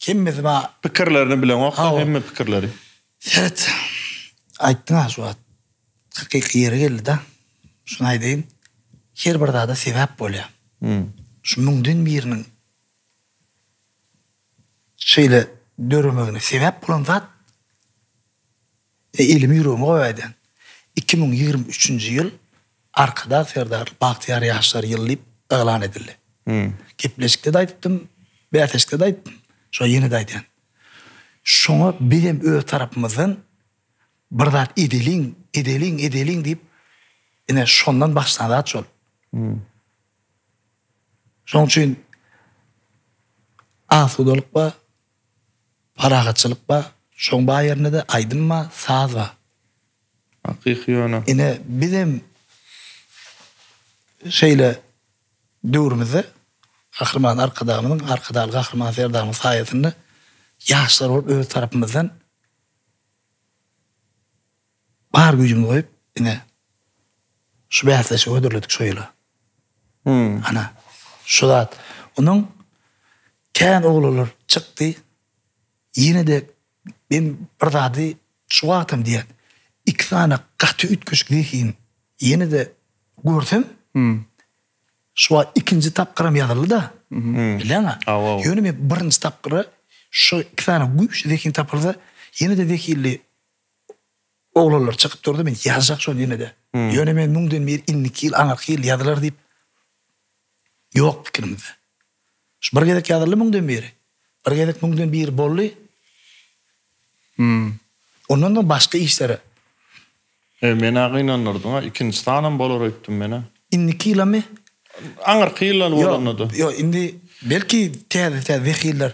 Hemmesi maňa. Pikirlerini bileňok-da, hemme pikirleri. Seret, aýtdyň-a şu wagt. Hakyky ýeri geldi-de. Şuny aýdaýyn. Her bir zada sebäp bolýar. Şu müňden biriniň şeýle döremegine sebäp bolan zat, elimi ýüregime goýup aýdýan, 2023-nji ýyl Arkadag Serdarly bagtyýar ýaşlar ýyly diýip yglan edildi. Gepleşikde-de aýdypdym, bäsleşikde-de aýtdym, şo ýene-de aýdýan. Şoňa bizem öz tarapymyzdan bir zat edeliň, edeliň, edeliň diýip, ine şondan başlan zat şol. Şonuň üçin asudalyk bar, parahatçylyk bar, şoň bar ýerinde-de aýdym bar, saz bar. Hakyky ýöne. Ine, bizem şeýle döwrümizde Gahryman Arkadagymyzyň, Arkadagly Gahryman Serdarymyzyň saýasynda ýaşlar bolup öz tarapymyzdan Bar güýjümizi goýup, ine, şu bäsleşigi hödürledik şu ýyla. Ana, şu zat. Onuň kän oglanlar çykdy. Ýene-de men bir zady şu wagtam diýýän. Iki sany gaty üýtgeşik zehin ýene-de görsem, şu wagt ikinji tapgyram ýazyldy-da. Bilýäň-ä? Ýöne men birinji tapgyra şu iki sany güýçli zehin tapylsa, ýene-de zehinli Oglanlar çykyp durdy men ýazjak şony ýenede. Ýöne men müňden bir indiki ýyl aňyrky ýyl ýazylar diýip ýok pikirimizde. Şu bir gezek ýazyldy müňden biri. Bir gezek müňden biri boldy. Ondan soň başga işlere. E menä gynandyrdyňa ikinji sanam bolar öýtdüm menä. Indiki ýylamy? Aňyrky ýyllar bolanda-da. Ýok, indi belki täze täze zehinler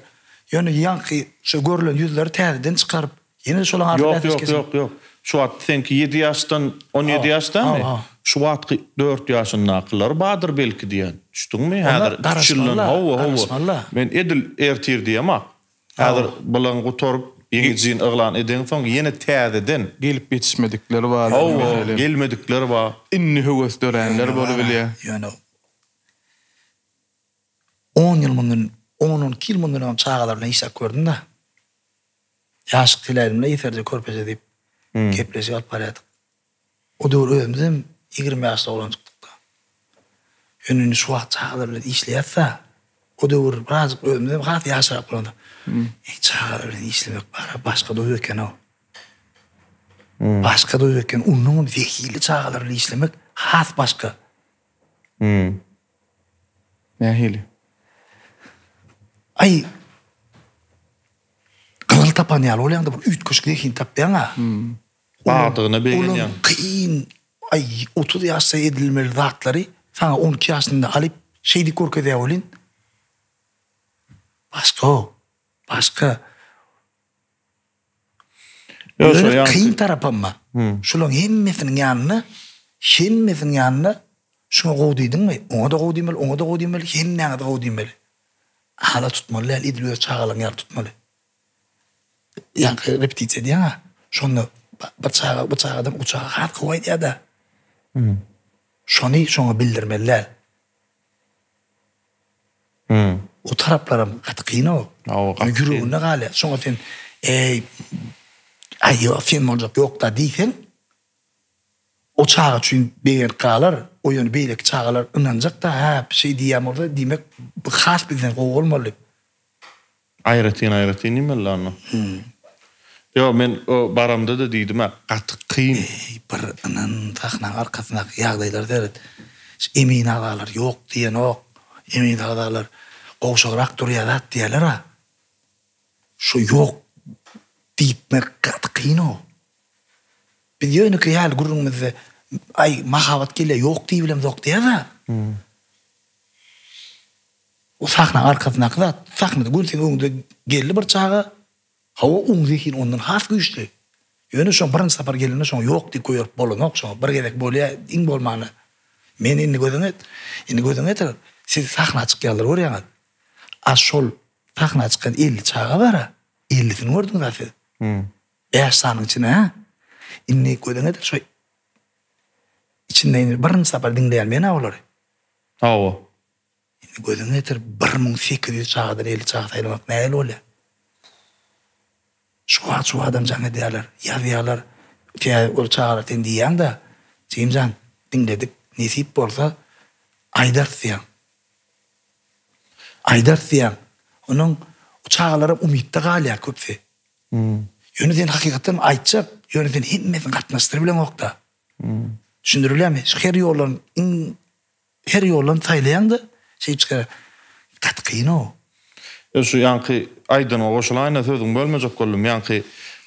ýöne ýaňky şu görlen ýüzleri täzeden çykaryp Ýene şolaň arasy Ýok, ýok, ýok, ýok. Şu wagt seňki ýedi ýaşdan 17 ýaşdamy? Şu wagtky 4 ýaşyndakylar bardyr belki diýýän. Düşdüňmi? Häzir üç ýyldan hawa, hawa. Men edil ertir diýemak. Häzir bulaň gutaryp, ýeňijini yglan edeňsoň ýene täzeden. Gelip ýetişmedikler bar. Hawa, gelmedikler bar. Indi höwes döränler bolubilýär. Ýöne on ýyl mundan, on-on iki ýyl mundan öň çagalar bilen işläp gördüm-de. Ýaşyk teläýdimle ýeserje körpeje diýip gepleşik alyp barýardyk. O döwür özümizem 20 ýaşly oglanjykdyk-da. Ýöne indi şu wagt çagalar bilen işleýäs-dä. O döwür birazjyk özümizem has ýaşrak bolanda. Eý, çagalar bilen işlemek bar-a başga duýgy eken-ow. Başga duýgy eken. Onnoňam zehinli çagalar bilen işlemek has başga. Nähili? Aý, gyzyl tapan ýaly bolýaň-da, bir üýtgeşik zehin tapýaň-a. Bardygyna begenýäň. Olam kyn, aý, 30 ýaşda edilmeli zatlary saňa 12 ýaşynda alyp, şeýdip görkezýär welin, başga-ow, başga. Ýöne kyn tarapam bar. Şularyň hemmesiniň ýanynda, hemmesiniň ýanynda şuňa gowy diýdiňmi, oňa-da gowy diýmeli, oňa-da gowy diýmeli, hemmäňe-de gowy diýmeli. Hala tutmaly däl, edil öz çagalaryň ýaly tutmaly. Ýaňky repetisiýa edýäň-ä, şonda bir çaga bu çagadan o çaga has gowy aýdýar-da. Şony şoňa bildirmeli däl. O taraplaram gaty kyn-ow. Hawa, gaty kyn. Ýüreginde galýar. Şoňa sen, Eý, aý, ýok, sen boljak ýok-da diýseň, o çaga üçin begenip galar, o ýöne beýleki çagalar ynanjak-da, hä, şeý diýýän bolsa, diýmek, bu has bizden gowy bolmaly diýip. Aýratyn aýratyn diýmeli onda. Ýok men o baramda-da diýdim-ä gaty kyn. Eý bir ynan sahnaň arkasyndaky ýagdaýlara seret. Şu emin agzalar ýok diýenok. Emin agzalar gowşagrak durýar zat diýýärler-a. Şu ýok diýipmek gaty kyn-ow. Biz ýönekeý häli gürrüňimizde aý mahabat gelýär ýok diýibilemzok diýýäs-ä. O sahnaň arkasyndaky zat, sahnada göni seň öňüňde geldi bir çaga, hawa oň zehini ondan has güýçli. Ýöne şoň birinji sapar gelende şoňa ýok diýip goýaryp bolanok, şoňa bir gezek bolýa iň bolmanda. Men indi gözüňe indi gözüňe getir, siz sahna çykýanlary görýäňiz. A şol sahna çykan 50 çaga bar-a, ellisini gördüňiz-a siz. Bäş sanyň içinde hä? Indi gözüňe getir şo içinde indi birinji sapar diňleýän men-ä olary. Hawa. Indi gözüňe getir, 1800 çagadan 50 çaga saýlamak nähili bolýar? Şu wagt şu adam jaň edýärler, ýazýarlar. Tä ol çagalar sen diýýäň-dä, Jim jan, diňledik, nesip bolsa, aýdarys diýýäň. Aýdarys diýýäň. Onuň o çagalaram umytda galýar köpüsi. Ýöne sen hakykatdan aýtjak, ýöne sen hemmesini gatnaşdyryp bileňok-da. Düşündirilýärmi? Şu her ýoldan iň Her ýoldan saýlaýaňda şeýdip çykar. Gaty kyn-ow. Ýa şu ýaňky aýdanyňa goşulaýyn-da sözüňi bölmejek boldum. Ýaňky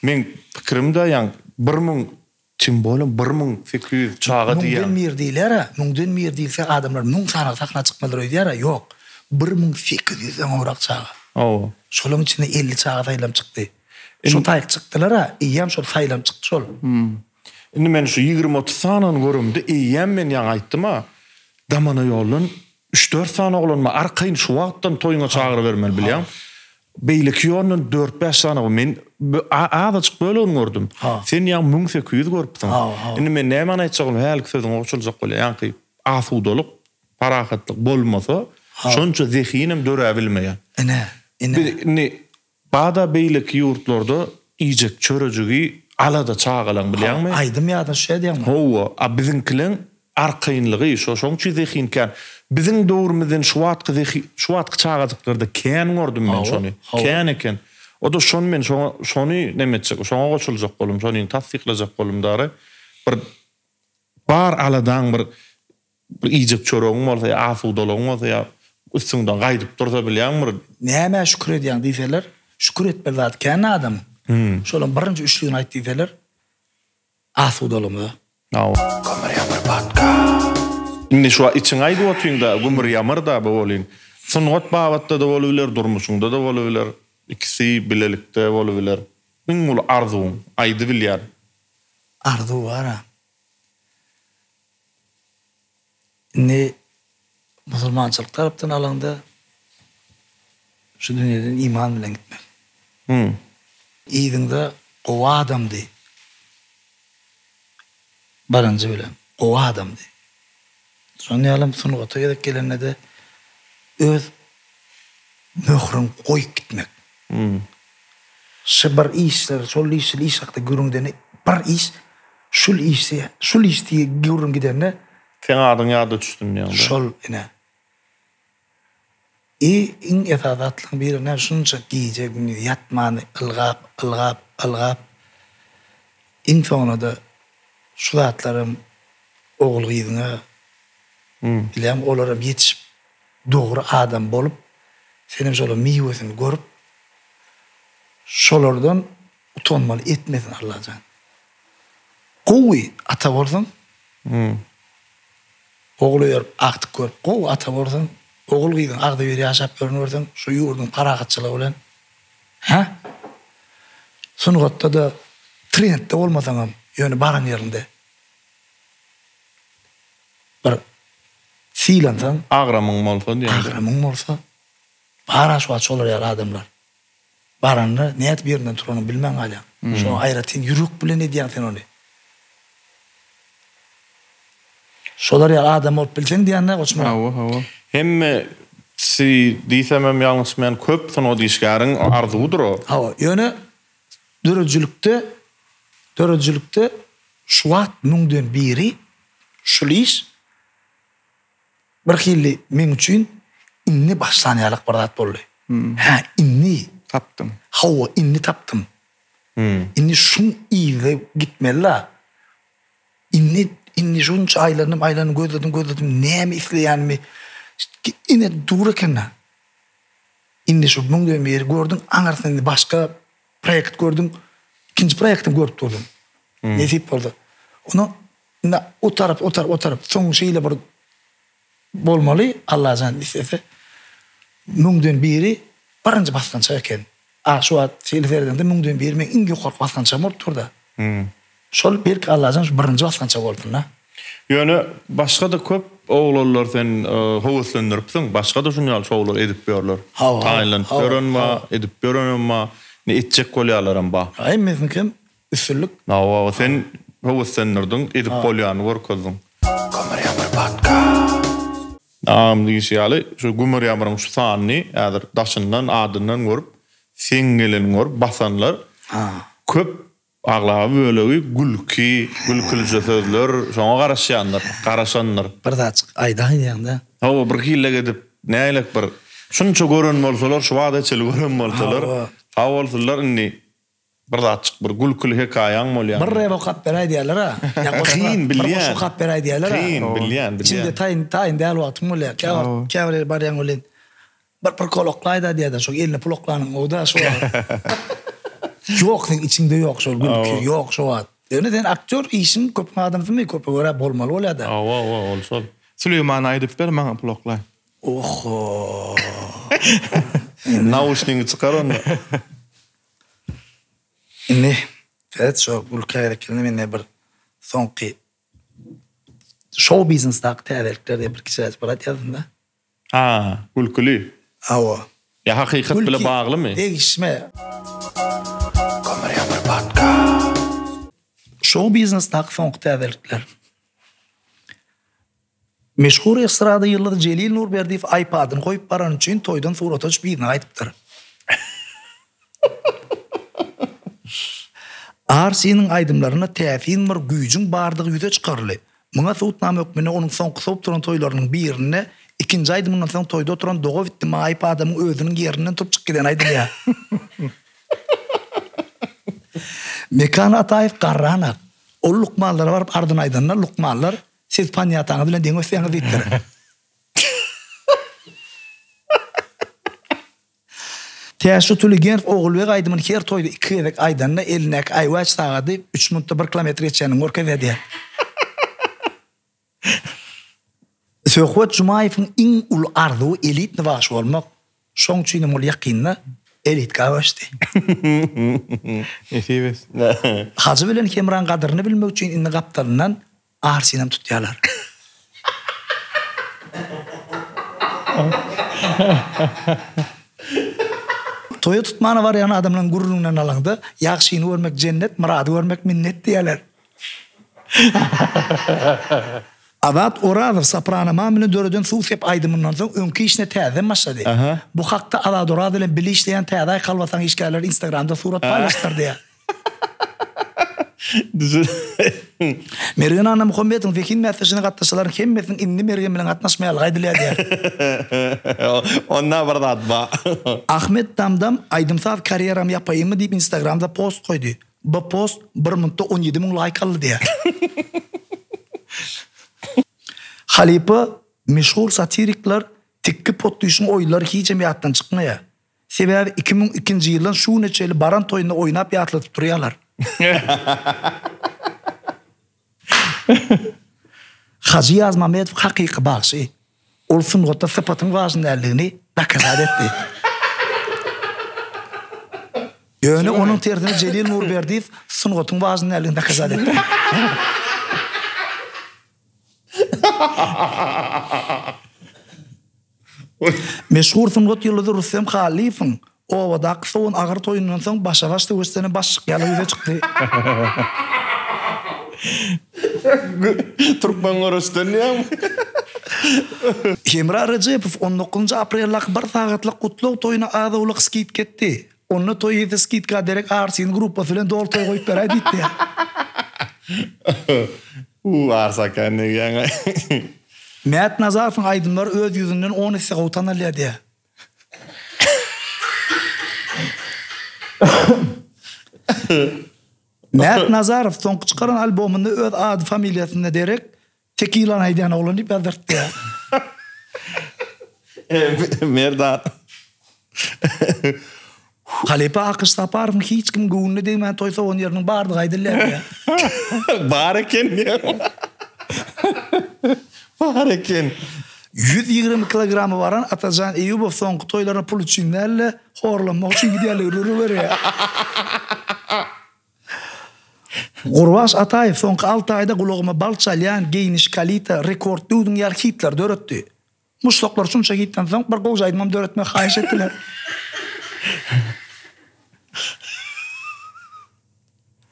meň pikirim-de ýaň 1000 tim bolem 1800 çaga diýýäň. Müňden bir diýilýär-ä, müňden bir diýilse adamlar müň sany sahna çykmalydyr öýdýär-ä, ýok. 1800 den gowrak çaga. Hawa. Şolaň içinde 50 çaga saýlanyp çykdy. Şo taýyk çykdylar-a, eýýäm şol saýlanyp çykdy şol. Indi men şu ýigrimi-otuz sanyny göremde eýýäm men ýaňy aýtdym-a, damana ýoldan üç-dört sany oglan bar, arkaýyn şu wagtdan toýuňa çagyrybermeli bilýäň. Beýleki ýoldan dört-bäş sany bar. Men azajyk bölegini gördüm. Sen ýaňy 1800 görüpsiň. Indi men nämäni aýtjak boldum, hälki sözüňe goşuljak bolýan, ýaňky asudalyk, parahatlyk bolmasa, şonça zehinem döräbilmeýär. Ine, ine. Biz indi Bada beýleki ýurtlarda iýjek çörejigi alada çagalaň bilýäňmi? Aýdym ýadyna düşýär diýýäňmi? Howwa, a biziňkileň arkaýynlygy şo şoň üçin zehin kän. Biziň döwrümizden şu wagtky zehi şu wagtky çagajyklarda kän gördüm men şony. Kän eken. O-da şony men şoňa şony neme etjek şoňa goşuljak boldum şonyny tassyklajak boldum dary. Bir bar aladaň bir Bir iýjek çöregiň bolsa ýa asudalygyň bolsa ýa üstüňden gaýdyp dursa bilýäňmi bir. Nämä şükür edýäň diýseler, şükür etmeli zady kän adamyň. Şolaň birinji üçlügini aýt diýseler, asudalygymyza. Kömür ýamyr podcast. Indi şu içiňi aýdyp otyňda gümür ýamyr-da bu welin. Sungat babatda-da bolubiler, durmuşyňda-da bolubiler. Ikisi bilelikde bolubiler. Iň uly arzuwyň, aýdybilýän. Arzuw bar-a. Indi musulmançylyk tarapdan alaňda şu dünýeden iman bilen gitmek. Yzyňda gowy adamdy. Birinji bilen gowy adamdy. Şonuň ýalam sungata gezek gelende-de öz möhrüňi goýup gitmek. Şu bir işler, şol iş, şul iş hakda gürrüň gidende bir iş, şul işi, şul iş diýip gürrüň gidende. Seň adyň ýada düşsün diýýäň-dä. Şol ine. I iň esasy zatlaryň biri näme şunça gije gündiz ýatman ylgap, ylgap, ylgap iň soňunda-da şu zatlaram ogul gyzyňa bilýäňmi olaram ýetişip dogry adam bolup senem şolaň miwesini görüp Şolardan utanmaly etmesin Allajan. Gowy ata bolsaň, ogul öýerip agtyk görüp gowy ata bolsaň, ogul gyzyň agzybir ýaşap ýörün görseň şu ýurduň parahatçylygy bilen hä? Sungatda-da trendde bolmasaňam ýöne baran ýeriňde bir sylansaň. Agramyň bolsa diýýäň. Agramyň bolsa. Bar-a şu wagt şolar ýaly adamlar. Baranda nädip ýerinden turanyňy bilmän galýaň. Şoňa aýratyn ýürek bilen edýäň sen ony. Şolar ýaly adam bolup bilseň diýýän-dä Goçmyrat. Hawa, hawa. Hemmesi diýsemem ýalňyşmaýan köp sungat işgäriň arzuwydyr o. Hawa, ýöne döredijilikde, döredijilikde şu wagt müňden biri şul iş Birhili meň üçin indi başlan ýalak bir zat boldy. Hä, indi. Tapdyň. Hawa, indi tapdym. Indi şuň yzy gitmeli-la. Indi, indi şunça aýlandym, aýlandym, gözledim, gözledim, näme isleýänimi ine dur eken-dä. Indi şu müňden biri gördüň, aňyrsyny indi başga proýekt gördüň, ikinji proýektem görüp durdum. Nesip bolsa. Onda Indi o tarap, o tarap, o tarap. Soň şeýle bir bolmaly, Allajan islese. Müňden biri birinji basgançak eken. A şu wagt şeýle seredeňde müňden biri meň iň ýokarky basgançagym bolup dur-da. Şol belki Allajan şu birinji basgançak bolsun-da. Ýöne başga-da köp oglanlar sen höweslendiripsiň. Başga-da şuny ýaly şowlar edip ýörler. Hawa, Taýynlanyp hawa, ýören bar, hawa. edip ýörenem bar, indi etjek bolýarlaram bar. Hemmesiniňkem üstünlik. Hawa, sen höweslendirdiň, edip bolýanyny görkezdiň. Kömür ýamyr podcast. Agam diýşi ýaly, şu Gümür ýamyryň şu sanyny häzir daşyndan, adyndan görüp, seň geleniňi görüp basanlar köp, aglaba bölegi gülki, gülkülije sözler, şoňa garaşýandyr, garaşandyr. Bir zatjyk aýdaýaňda. Hawa, bir hillek edip, nägilek bir, şunça gören bolsalar, şu wagta çenli gören bolsalar, sag bolsunlar, indi Bir zatjyk bir gülküli hekaýaň bolýar. Bir rep okap beräý diýýärler-a. Ýa goşgy, Kyn bir bilýän. goşgy okap beräý diýýärler-a. Kyn bilýän, bilýän. Içiňde taýyn, taýyn däl wagtyň bolýar. Käwagt, käbir ýere barýaň welin, bir prikol oklaý-da diýýärler. Şo eline pul oklanyň gowy-da şo wagt. Ýok, seň içiňde ýok şol gülki, ýok şo wagt. Ýöne sen aktýor, işiň köpüň adamsymy, köpe görä bolmaly bolýar-da. Hawa, hawa, ol şol. Süleýmana aýdyp ber, maňa pul oklaý. Oho. Nauşnigiňi çykar onda. Indi seret şo gülkä gezek gelende mende bir soňky şou biznesdaky täzelikler diýip bir kiçiräjik bir zat ýazdym-da. Ha, gülküli. Hawa. Ýa hakykat bile baglymy? Degişme. Kömür ýamyr podcast. Şou biznesdaky soňky täzelikler. Meşhur estrada ýyldyzy Jelil Nurberdiýew iPad-yny goýup barany üçin toýdan surata düşüp yzyna gaýdypdyr. RC-niň aýdymlarynda täsin bir güýjüň bardygy ýüze çykaryldy. Muňa subutnama hökmünde onuň soňky sowup duran toýlarynyň birinde ikinji aýdymyndan soň toýda oturan dogabitdi maýyp adamyň özüniň ýerinden turup çykyp gideni aýdylýar. Mekan Ataýew garranak. Ol lukmanlara baryp arzyny aýdanda lukmanlar Siz panýataňyz bilen deň ösýäňiz diýipdir. Täşli Tuligenow Ogulbeg aýdymyny her toýda iki gezek aýdanda elindäki iWatch sagady üç minutda bir kilometr geçýänini görkezýär diýýär. Söhbet Jumaýewiň iň uly arzuwy elitny bagşy bolmak. Şoň üçinem ol ýakynda elitka göçdi. Nesip etsin. Hajy bilen Hemraň gadyryny bilmek üçin indi gapdalyndan Arsinem tutýarlar. Toýa tutmana barýan adamlaryň gürrüňinden alaňda, Ýagşyny görmek jennet, Myrady görmek minnet diýýärler. Azat Orazow Soprano Man bilen döreden Suw sep aýdymyndan soň öňki işine täzeden başlady. Bu hakda Azat Orazow bilen bile işleýän Täze Aý kolbasaň işgärleri Instagramda surat paýlaşdylar diýýär. Mergen Annamuhammedowyň zehin bäsleşigine gatnaşyjylaryň hemmesiniň indi Mergen bilen gatnaşmaýanlygy aýdylýar diýýär. Onda bir zat bar. Ahmet Damdam aýdym-saz karýeramy ýapaýynmy diýip Instagramda post goýdy. Bu post bir minutda 17 müň laýk aldy diýýär. Halypa meşhur satirikler Tikgi Potdyşyň oýunlary hijem ýatdan çykmaýar. Sebäbi 2002-nji ýyldan şu güne çenli baran toýunda oýnap ýatladyp durýarlar. Hajy Ýazmamedow hakyky bagşy. Ol sungatda sypatyň wažny däldigini dokazat etdi. Ýöne onuň tersine Jelil Nurberdiýew sungatyň wažny däldigini dokazat etdi. Meşhur sungat ýyldyzy Rüstem Hallyýewiň obadaky sowan agyr toýundan soň başa-baş söweşdenem baş çykýanlygy ýüze çykdy. Türkmen göreşden diýýäňmi? Hemra Rejepow on dokuzynjy apreldaky bir sagatlyk gutlag toýuna az-owlak skidka etdi. Onda toý eýesi skidka derek Arsin gruppasy bilen doly toý goýup beräý diýipdi. Uuu Arsakan diýýäňaý. Mät Nazarowyň aýdymlary öz ýüzünden on esse gowy tanalýar diýýär. Mät Nazarow soňky çykaran albomynda öz ady familiýasyna derek Tekilany aýdýan oglan diýip ýazdyrtdy. Merdan. Halypa Akyş Saparowyň hiç kimiň göwnüne degmän toý sowan ýeriniň bardygy aýdylýar diýýär. Bar eken diýýär. Bar eken. 120 kilograma baran Atajan Eýýubow soňky toýlaryna pul üçin däl-de, horlanmak üçin gidýänligi gürrüň berýär. Gurbaş Ataýew soňky alty aýda Gulagyma bal çalýan, Geýniş Kalita, Rekord döwdüň ýaly hitleri döretdi. Muşdaklar şunça hitden soň bir gowja aýdymam döretmegi haýyş etdiler.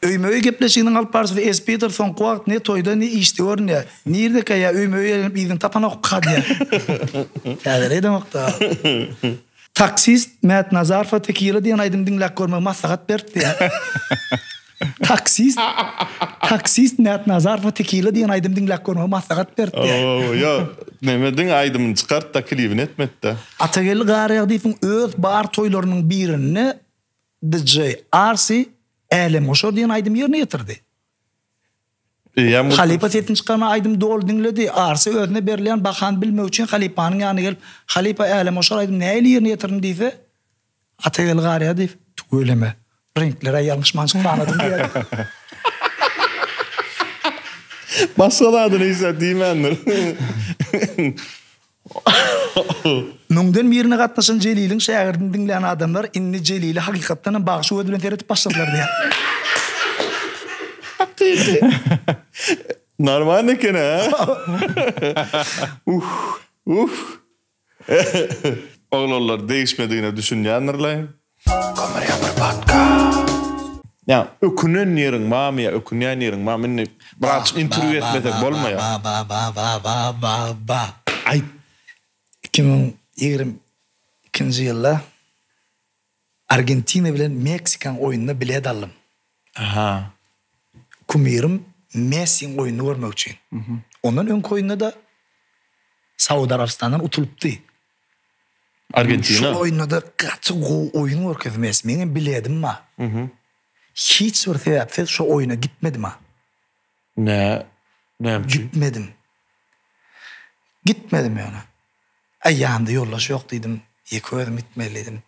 Öýme-öý gepleşiginiň alyp baryjysy S. Peter soňky wagt ne toýda, ne işde görünýär. Nirdekä ýa öýme-öý eýlenip yzyny tapanokka diýýär. Täzeli edenokda. Taksist Mätnazarowa Tekila diýen aýdymy diňläp görmegi maslahat berip diýýär. Taksist Taksist Mätnazarowa Tekila diýen aýdymy diňläp görmegi maslahat berip diýýär. Ow, ýo, neme diňe aýdymyny çykart-da klibini etmedi-de. Atageldi Garýagdyýewiň öz bar toýlarynyň birinde DJ Arsi Älemgoşar diýen aýdymy ýerine ýetirdi. Eýýäm Halypa sesini çykarman aýdymy doly diňledi. Arsi özüne berilýän bahany bilmek üçin halypanyň ýanyna gelip, Halypa Älemgoşar aýdymy nähili ýerine ýetirdim diýse, Atageldi Garýadyýew, Tüweleme, reňkler-ä ýalňyşmanjyk sanadym diýýär. Başga zadyny hiç zat diýmändir. Müňden birine gatnaşan Jeliliň şägirdini diňlän adamlar indi Jelile hakykatdan hem bagşy gözi bilen seredip başladylar diýýär. Hakyky. Normal eken ha. Uh, uh. Oglanlar degişmedigine düşünýändirler. Kömür ýapyr podcast. Ýa ökünen ýeriň barmy ýa ökünýän ýeriň barmy indi birazjyk interwýu etmesek bolmaýar. Ba ba ba ba ba ba ba. Aýt. 2022-nji ýylda Argentina bilen Meksikaň oýnuna bilet aldym. Aha. Kumirim Messiň oýnuny görmek üçin. Ondan öňki oýunda-da Saud Arabystandan utulypdy. Argentina. Şol oýunda-da gaty gowy oýun görkezdi Messi. Meňem biledim bar. Hiç bir sebäpsiz şo oýuna gitmedim-a. Nä? Näme üçin? Gitmedim. Gitmedim ýöne. Äý ýanymda ýoldaş ýok diýdim. Ýeke özüm gitmeli diýdim.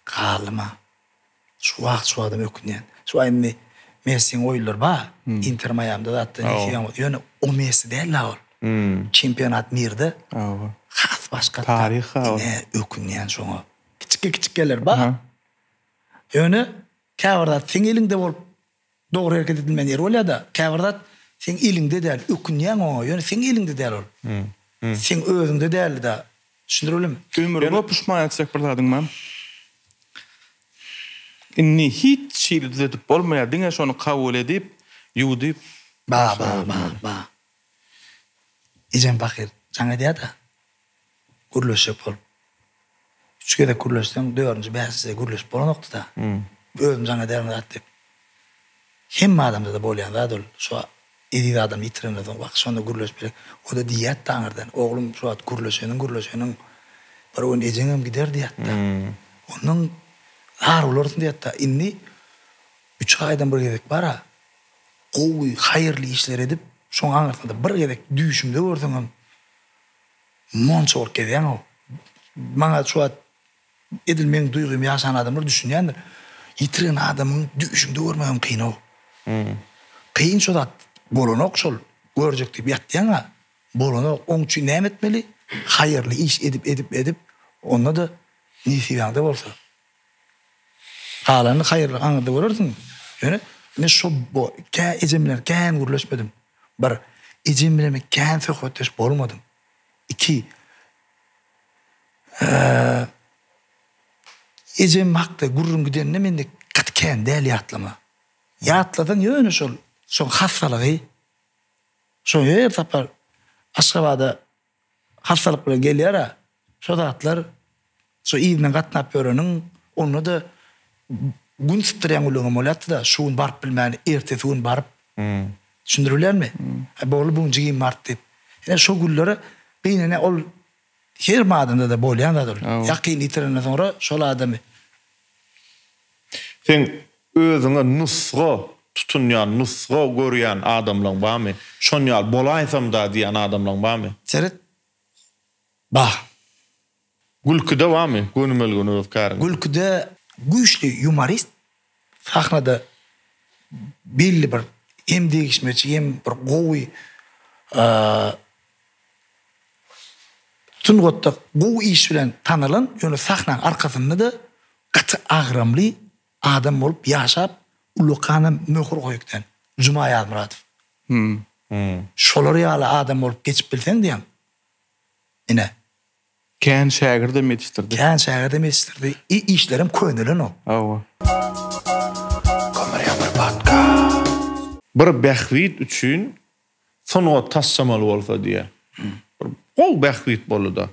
Galdym-a. Şu wagt şu wagtam ökünýän. Şu wagt indi Messiň oýunlary bar. Inter Maýamda zatda nesibäň bolsa. Ýöne o Messi däl-dä ol. Çempionat mirde has başga. Taryh-a ol. Ine ökünýän şoňa. Kiçikge-kiçikgeler bar. Ýöne käbir zat seň eliňde bolup dogry hereket edilmeýän ýeri bolýar-da. Käbir zat seň eliňde däl. Ökünýäň oňa. Ýöne seň eliňde däl ol. Seň özüňde däldi-da. Düşündirip bildim. Ömrüňe puşman etjek bir zadyň barmy? Indi hiç hili düzedip bolmaýar, diňe şony kabul edip, ýuwdyp. Ba ba ba ba. Ejem pahyr jaň edýär-de, gürleşjek bolup. Üç gezek gürleşseň, dördünji, bäşinjide gürleşip bolanokdy-da. Özüm jaň ederin zat diýip. Hemme adamda-da bolýan zat ol. Şo eziz adamyny ýitirenden soň, wah, şonda gürleşip bilek. O-da diýýärdi aňyrdan, Oglum, şu wagt gürleşeniň, gürleşeniň, bir gün ejeňem gider diýýärdi-de. Ondan zar bolarsyň diýýärdi-de. Indi üç aýdan bir gezek bar-a, gowy, haýyrly işler edip, şoň aňyrsynda bir gezek düýşüňde görseňem, monça bolup gezýäň-ow. Maňa şu wagt Edil meň duýgymy ýaşan adamlar düşünýändir. Ýitiren adamyňy düýşüňde görmegem kyn-ow. Kyn şo zat. Bolanok şol. Görjek diýip ýatýaň-a. Bolanok. Oň üçin näme etmeli? Haýyrly iş edip edip edip, onda-da nesibäňde bolsa. Galanyny haýyrly aňyrda görersiň. Ýöne ine şo kä ejem bilen kän gürleşmedim. Bir, ejem bilen men kän söhbetdeş bolmadym. Iki, Ejem hakda gürrüň gidende mende gaty kän däl ýatlama. Ýatlasaň ýöne şol şoň hassalygy şo her sapar Aşgabada hassalyk bilen gelýär-ä şo zatlar şo yzyndan gatnap ýöreniň onda-da gün sypdyrýan günleňem bolýardy-da şu gün baryp bilmän ertesi gün baryp düşündirip bilýänmi? Boldy bu gün jigim bardy diýip. Ine şo günlere gynanýan ol Her adamda-da bolýan zat ol. Ýakyny ýitirenden soňra şol adamy. Seň özüňe nusga tutunýan, nusga görýän adamlaň barmy? Şon ýaly bolaýsam-da diýýän adamlaň barmy? Seret, bar. Gülküde barmy gönümel-göni öz käriňde? Gülküde güýçli ýumorist, sahnada belli bir hem degişmeçi, hem bir gowy. Sungatda gowy iş bilen tanalan, ýöne sahnaň arkasynda-da gaty agramly adam bolup ýaşap, ullakanam möhür goýupdan. Juma Ýazmyradow. Şolar ýaly adam bolup geçip bilseň diýýän. Ine. Kän şägirdem ýetişdirdi. Kän şägirdem ýetişdirdi. I işlerem könelenok. Hawa. Kömür ýapyr podcast. Bir bähbit üçin sungat taşlamaly bolsa diýýär. Bir gowy bähbit boldy-da.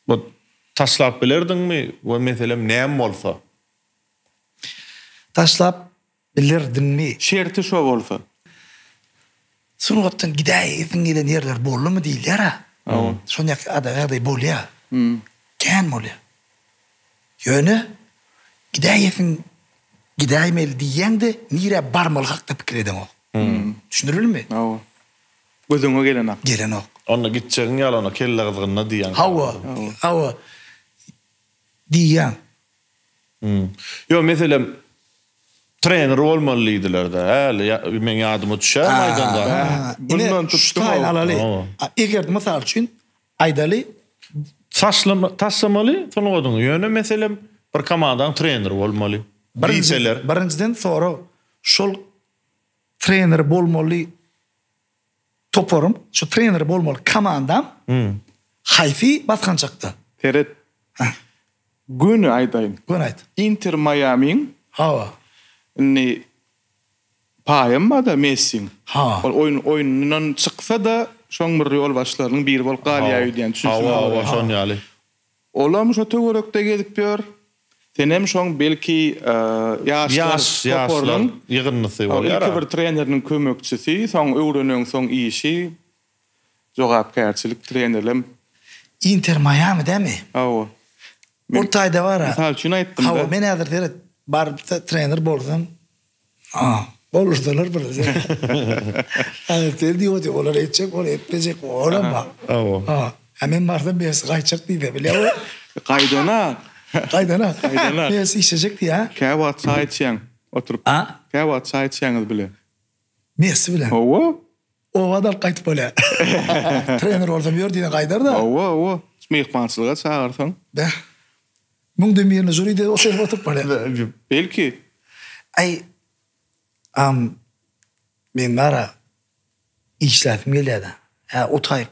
Bu taşlap bilerdiňmi we meselem näme bolsa? Taşlap bilerdiňmi? Şerti şo bolsa. Sungatdan gidäýesiň gelen ýerler boldumy diýilýär-ä. Hawa. Şonýaky ýagdaý bolýar. Kän bolýar. Ýöne gidäýesiň, gidäýmeli diýýäň-de, nirä barmaly hakda pikir edeňok. Düşündirbilmi? Hawa. Gözüňe gelenok. Gelenok. Onda gitjegiň ýalana kelle gyzgynda diýýäň. Hawa. Hawa. Diýýäň. Ýok, meselem, trener bolmaly diýdiler-de. Häli meň ýadyma düşýär aýdanda. Ine, şu taýyny alaly. Eger, mysal üçin, aýdaly. Taşlama, taşlamaly sungatyňy. Ýöne, meselem, bir komandaň treneri bolmaly diýseler. Birinjiden sorag, şol trener bolmaly toparym, şu trener bolmaly komandam haýsy basgançakda? Seret. Göni aýdaýyn. Göni aýt. Inter Maýamiň. Hawa. Indi paýam bar-da Messiň. Ha. Ol oýun oýundan çyksa-da şoň bir ýolbaşçylarynyň biri bolup galýar öýdýän düşünişime görä. Hawa, hawa, şon ýaly. Olam şo töwerekde gezip ýör. Senem şoň belki ýaşlar toparynyň ýygyndysy bolýar. Ilki bir treneriniň kömekçisi, soň öwreneňsoň işi, jogapkärçilik trenerlem. Inter Maýami dämi? Hawa. Ol taýda bar-a. Mysal üçin aýtdym-da. Hawa, men häzir seret, baryp trener bolsam, Bolursalar bir. Häzir sen diýip otyr, olar etjek, ol etmejek, olam bar. Hawa. Ha men barsam Messi gaýtjak diýse, bilýäňmi? Gaýdana. Gaýdana. Gaýdana. Messi işlejek diýýä. Käwagt çaý içýäň oturyp. A? Käwagt çaý içýäňiz bile. Messi bilen. Hawa. Oba-da alyp gaýtyp bolýar. Trener bolsam ýör diýseň gaýdar-da. Hawa, hawa. Myhmançylyga çagyrsaň. Beh. Müňden birini žuride oturyp oturyp bolýar. Belki. Aý, am, men bar-a, işläsim gelýär-dä. Hä, o taýyk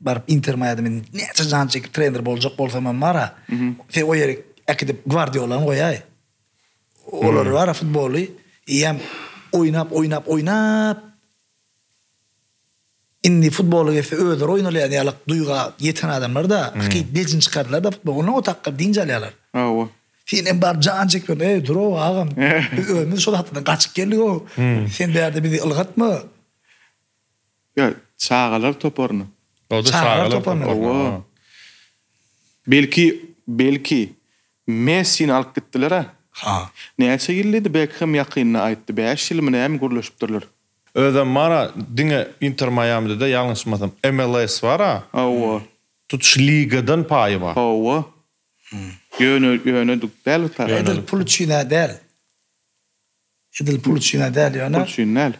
baryp Inter Maýada men näçe jan çekip trener boljak bolsamam bar-a, sen o ýere äkidip Gwardiolany goýaý. Olar bar-a futboly eýýäm oýnap, oýnap, oýnap Indi futbola gelse özleri oýnalýan ýalak duýga ýeten adamlar-da, hakyt bejin çykardylar-da futbol. Ondan o takga dynç alýarlar. Hawa. Sen hem baryp jan çekip, eý dur-ow agam, biz özümiz şol zatlardan gaçyp geldik-ow. Sen bärde bizi ylgatma. Ýa çagalar toparyna. Çagalar toparyna. Hawa. Belki, belki Messini alyp gitdiler-ä. Ha. Näçe ýyl diýdi, Bekhem ýakynda aýtdy, bäş ýylmy näme gürleşipdirler. Özem bar-a, diňe Inter Maýamide-de ýalňyşmasam MLS bar-a. Hawa. Tutuş ligadan paýy bar. Hawa. Ýöne, ýöne däl bu tarap. Edil pul üçin-ä däl. Edil pul üçin-ä däl ýöne. Pul üçin däl.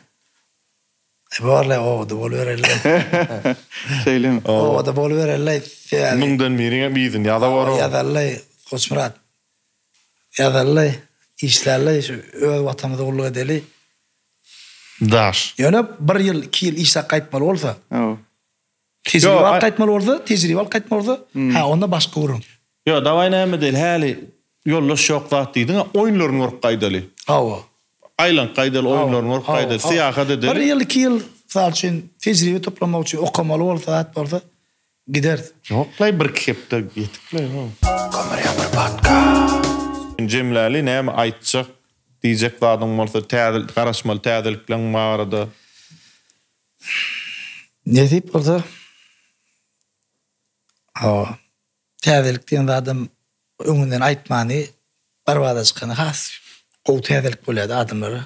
Borlaý obada bolubereli. Şeýlemi? Obada bolubereli. Sebäbi. Müňden biriňem yzyny ýaza bor. Ýazaly Goçmyrat. Ýazaly, işläli, şu öz watanymyza gulluk edeli. Daş. Ýöne bir ýyl, iki ýyl işläp gaýtmaly bolsa. Hawa. Tejribe alyp gaýtmaly bolsa, tejribe alyp gaýtmaly bolsa, hä, onda başga gürrüň. Ýo, dawaý näme edeli, häli ýoldaş ýok zat diýdiň-ä, oýunlaryny görüp gaýdaly. Hawa. Aýlanyp gaýdaly, oýunlaryny görüp gaýdaly, syýahat edeli. Bir ýyl, iki ýyl, mysal üçin, tejribe toplamak üçin okamaly bolsa, zat bolsa, gideris. Ýok-laý, birki hepde ýetik-laý. Kömür ýapyr podcast. Jemläli, näme aýtjak, diýjek zadyň bolsa, täze, garaşmaly täzelikleň barada. Nesip bolsa, hawa, täzelik diýen zadam öňünden aýtmany, birbada çykany has gowy täzelik bolýar-da adamlara.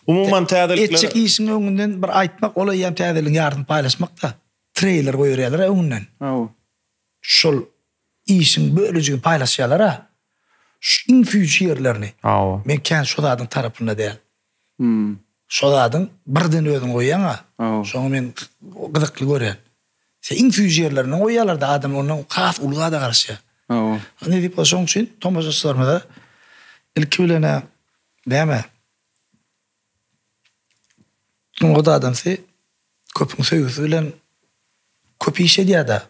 Umuman täzelikler. Etjek işiňi öňünden bir aýtmak, ol eýýäm täzeligiň ýarysyny paýlaşmak-da. Treýler goýberýärler-ä öňünden. Hawa. Şol işiň bölejigini paýlaşýarlar-a. Şu iň süýji ýerlerini. Hawa. Men kän şo zadyň tarapynda däl. Şo zadyň birden özüň goýýaň-a. Hawa. Şoňa men gyzykly görýän. Sen iň süýji ýerlerinden goýýarlar-da, adam ondan has uly zada garaşýar. Hawa. Nesip bolsa şoň üçin tomaşaçylarymyza ilki bilen-ä näme sungat adamsy köpüň söýgüsi bilen köp iş edýär-dä.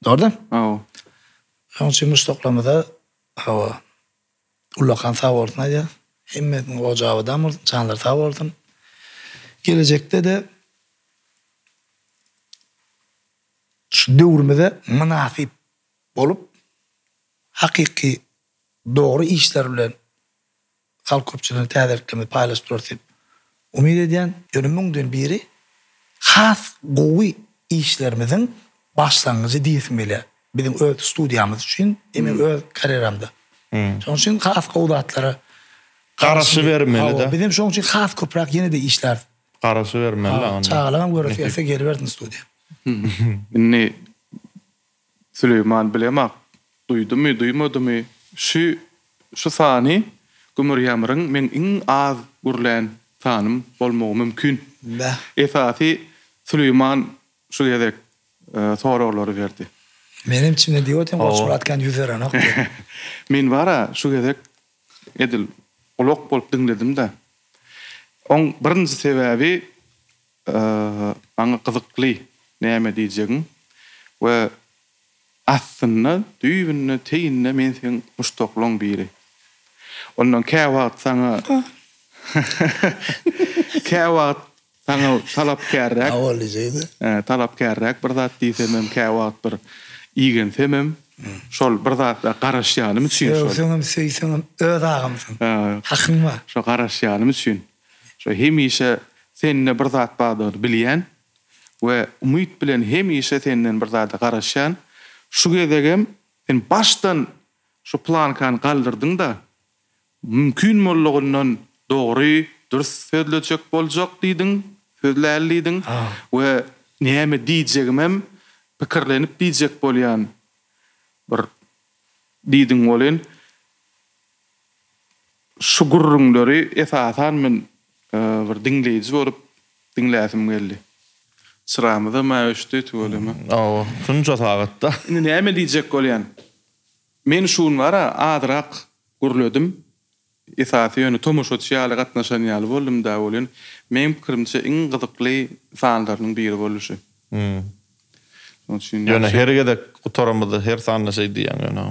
Dogry däl? Hawa. Şoň üçin muşdaklarymyza hawa ullakan sag bolsun aýdýas. Hemmesiniň ojagy abadan bolsun, janlary sag bolsun. Gelejekde-de şu döwrümize mynasyp bolup, hakyky dogry işler bilen halk köpçüligine täzeliklerimizi paýlaşyp durarys diýip umyt edýän. Ýöne müňden biri has gowy işlerimiziň başlangyjy diýesim gelýär. Biziň öz studiýamyz üçin, hem öz karýeramda. Şonuň üçin has gowy zatlara garaşybermeli-de. Biz hem şonuň üçin has köpräk ýene-de işläris. Garaşybermeli onda. Çagalaňam göresi gelse gelibersin studiýa. Indi Süleýman bilemak, duýdumy, duýmadymy, şü şu sany Gümür-ýamyryň meň iň az gürlän sanym bolmagy mümkin. Bäh. Esasy Süleýman şu gezek soraglary berdi. Menem içimden diýip otyryn, Goçmyrat kän ýüz berenok diýip. Men bar-a şu gezek edil gulak bolup diňledim-de. Oň birinji sebäbi Maňa gyzykly näme diýjegiň we aslynda düýbünde teýinde men seň muşdaklaň biri. Ondan käwagt saňa käwagt saňa talapkärräk talapkärräk bir zat diýsemem käwagt bir igensemem şol bir zatlara garaşýanym üçin şol. Sögseňem söýseňem öz agamsyň. Hakyň bar. Şo garaşýanym üçin. Şo hemişe sende bir zat bardygyny bilýän we umyt bilen hemişe senden bir zada garaşýan. Şu gezegem sen başdan şu plankany galdyrdyň-da, mümkin boldugyndan dogry, dürs sözlejek boljak diýdiň, sözläli diýdiň we näme diýjegimem pikirlenip diýjek bolýan bir diýdiň welin, Şu gürrüňleri esasan men bir diňleýji bolup diňläsim geldi. Çyramyzam-a öçdi tüweleme. Hawa, şunça sagatda. Indi näme diýjek bolýan. Men şu gün bar-a azrak gürledim. Esasy ýöne tomaşaçy ýaly gatnaşan ýaly boldum-da welin, meň pikirimçe iň gyzykly sanlarynyň biri boldy şu. Şonuň üçin Ýöne her gezek gutaramyzda her sanda şeý diýýäň ýöne.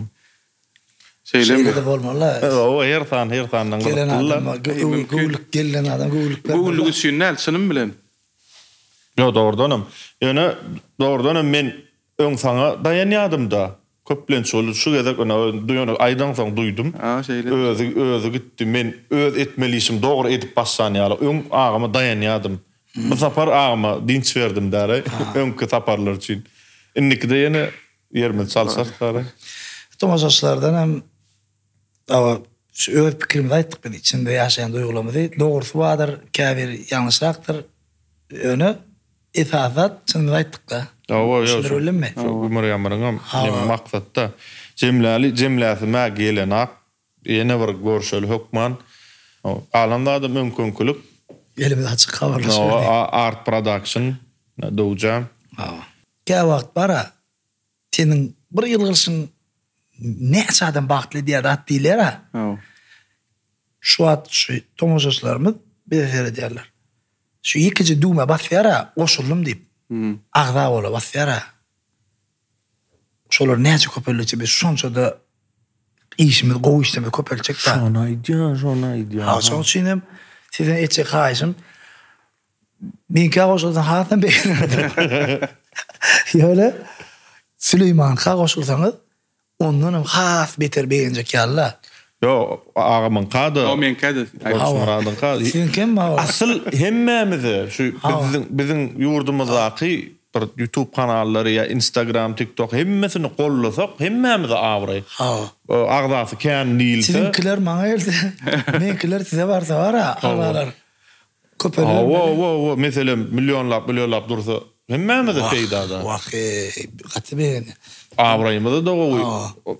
Şeýlemi? Şeýle-de bolmaly. Hawa, her san her sandan Gelen gyzykly-la. adama göwünlik, gelen adam göwünlik bermeli. Göwünlik üçin däl, çynym bilen. Ýok, dogrudanam. Ýöne, dogrudanam men öň saňa daýanýadym-da. Köplenç ol şu gezek ine ýöne aýdaňsoň duýdum. Ha, şeýle. Özi, özi gitdi. Men öz etmeli işimi dogry edip başlan ýaly. Öň agama daýanýadym. Bu sapar agama dynç berdim däl-aý, öňki saparlar üçin. Indikide ýene Ýerimizi çalşarys bary. Tomaşaçylardan hem hawa şu öz pikirimizi aýtdyk biz içinde ýaşaýan duýgularymyzy. Dogrusy bardyr, käbiri ýalňyşrakdyr. Ýöne esasy zat çynymyzy aýtdykda. Hawa ýok. Düşündirip bildimmi? Şu gümür ýamyryňam neme maksatda. Jemläli jemläsimä gelenak. Ýene bir görşeli hökman. Galan zadam öňküňkilik. Elimiz açyk habarlaşyberdik. Hawa Art Production Dowja. Hawa. Käwagt bar-a, seniň bir ýylgyryşyň näçe adam bagtly edýär zat diýilýär-ä. Şu wagt şu tomaşaçylarymyz bize seredýärler. Şu ýekeje düwmä basýar-a, goşuldym diýip. Agza bola basýar-a. Şolar näçe köpeldikçe biz şonça-da işimiz gowy işlerimizi köpeltjek-dä. Şony aýdýan, şony aýdýan. Ha, şonuň üçin hem sizden etjek haýyşym Meňkä goşulsaň hasam begenerdim. Ýöne Süleýmanka goşulsaňyz ondanam has beter begenjek ýaly-la. Ýok, agamyňka-da. Ýok, meňkä-de. Goçmyradyňka. Siziňkem hawa. Asyl hemmämize şu biziň biziň ýurdumyzdaky bir YouTube kanallary ýa Instagram, TikTok hemmesini gollasak hemmämize abraý. Hawa. Agzasy kän diýilse. Siziňkiler maňa gelse, meňkiler size barsa bar-a, agzalar. Köpeler. Hawa, hawa, hawa. Meselem, millionlap, millionlap dursa. Hemmämize peýda-da. Wah, eý, gaty begenýän. Abraýymyza-da gowy.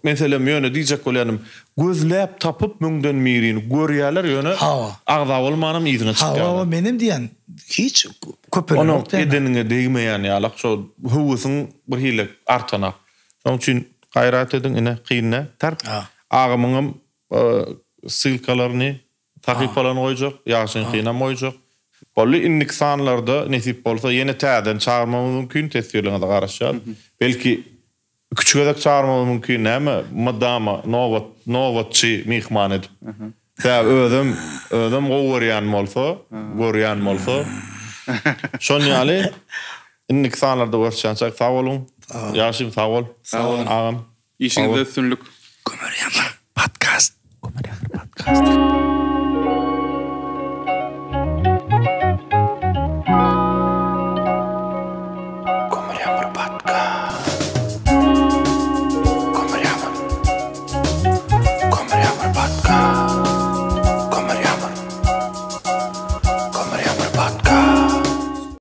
Meselem, ýöne diýjek bolýanym, gözläp tapyp müňden birini görýärler, ýöne agza bolmanam yzyna çykýarlar. Hawa, menem diýýän, hiç köpelenok diýýän. Onuň edeniňe degmeýän ýalak, şo höwesiň bir hili artanak. Şonuň üçin gaýrat ediň, ine, kyn däl. Tarp. Agamyňam ssylkalaryny Sahypalaryny goýjak, Ýagşyňkynam goýjak. Boldy, indiki sanlarda nesip bolsa ýene täzeden çagyrmagymyz mümkin, teswirleriňize garaşýas. Belki iküç gezek çagyrmagymyz mümkin, näme mydama nobat nobatçy myhman edip. Sebäbi özem özem gowy görýän bolsa, görýän bolsa. Şon ýaly indiki sanlarda görüşýänçäk sag boluň. Ýagşym sag bol. Sag boluň. Agam. Işiňizde üstünlik. Kömür ýamyr podcast. Kömür ýamyr podcast.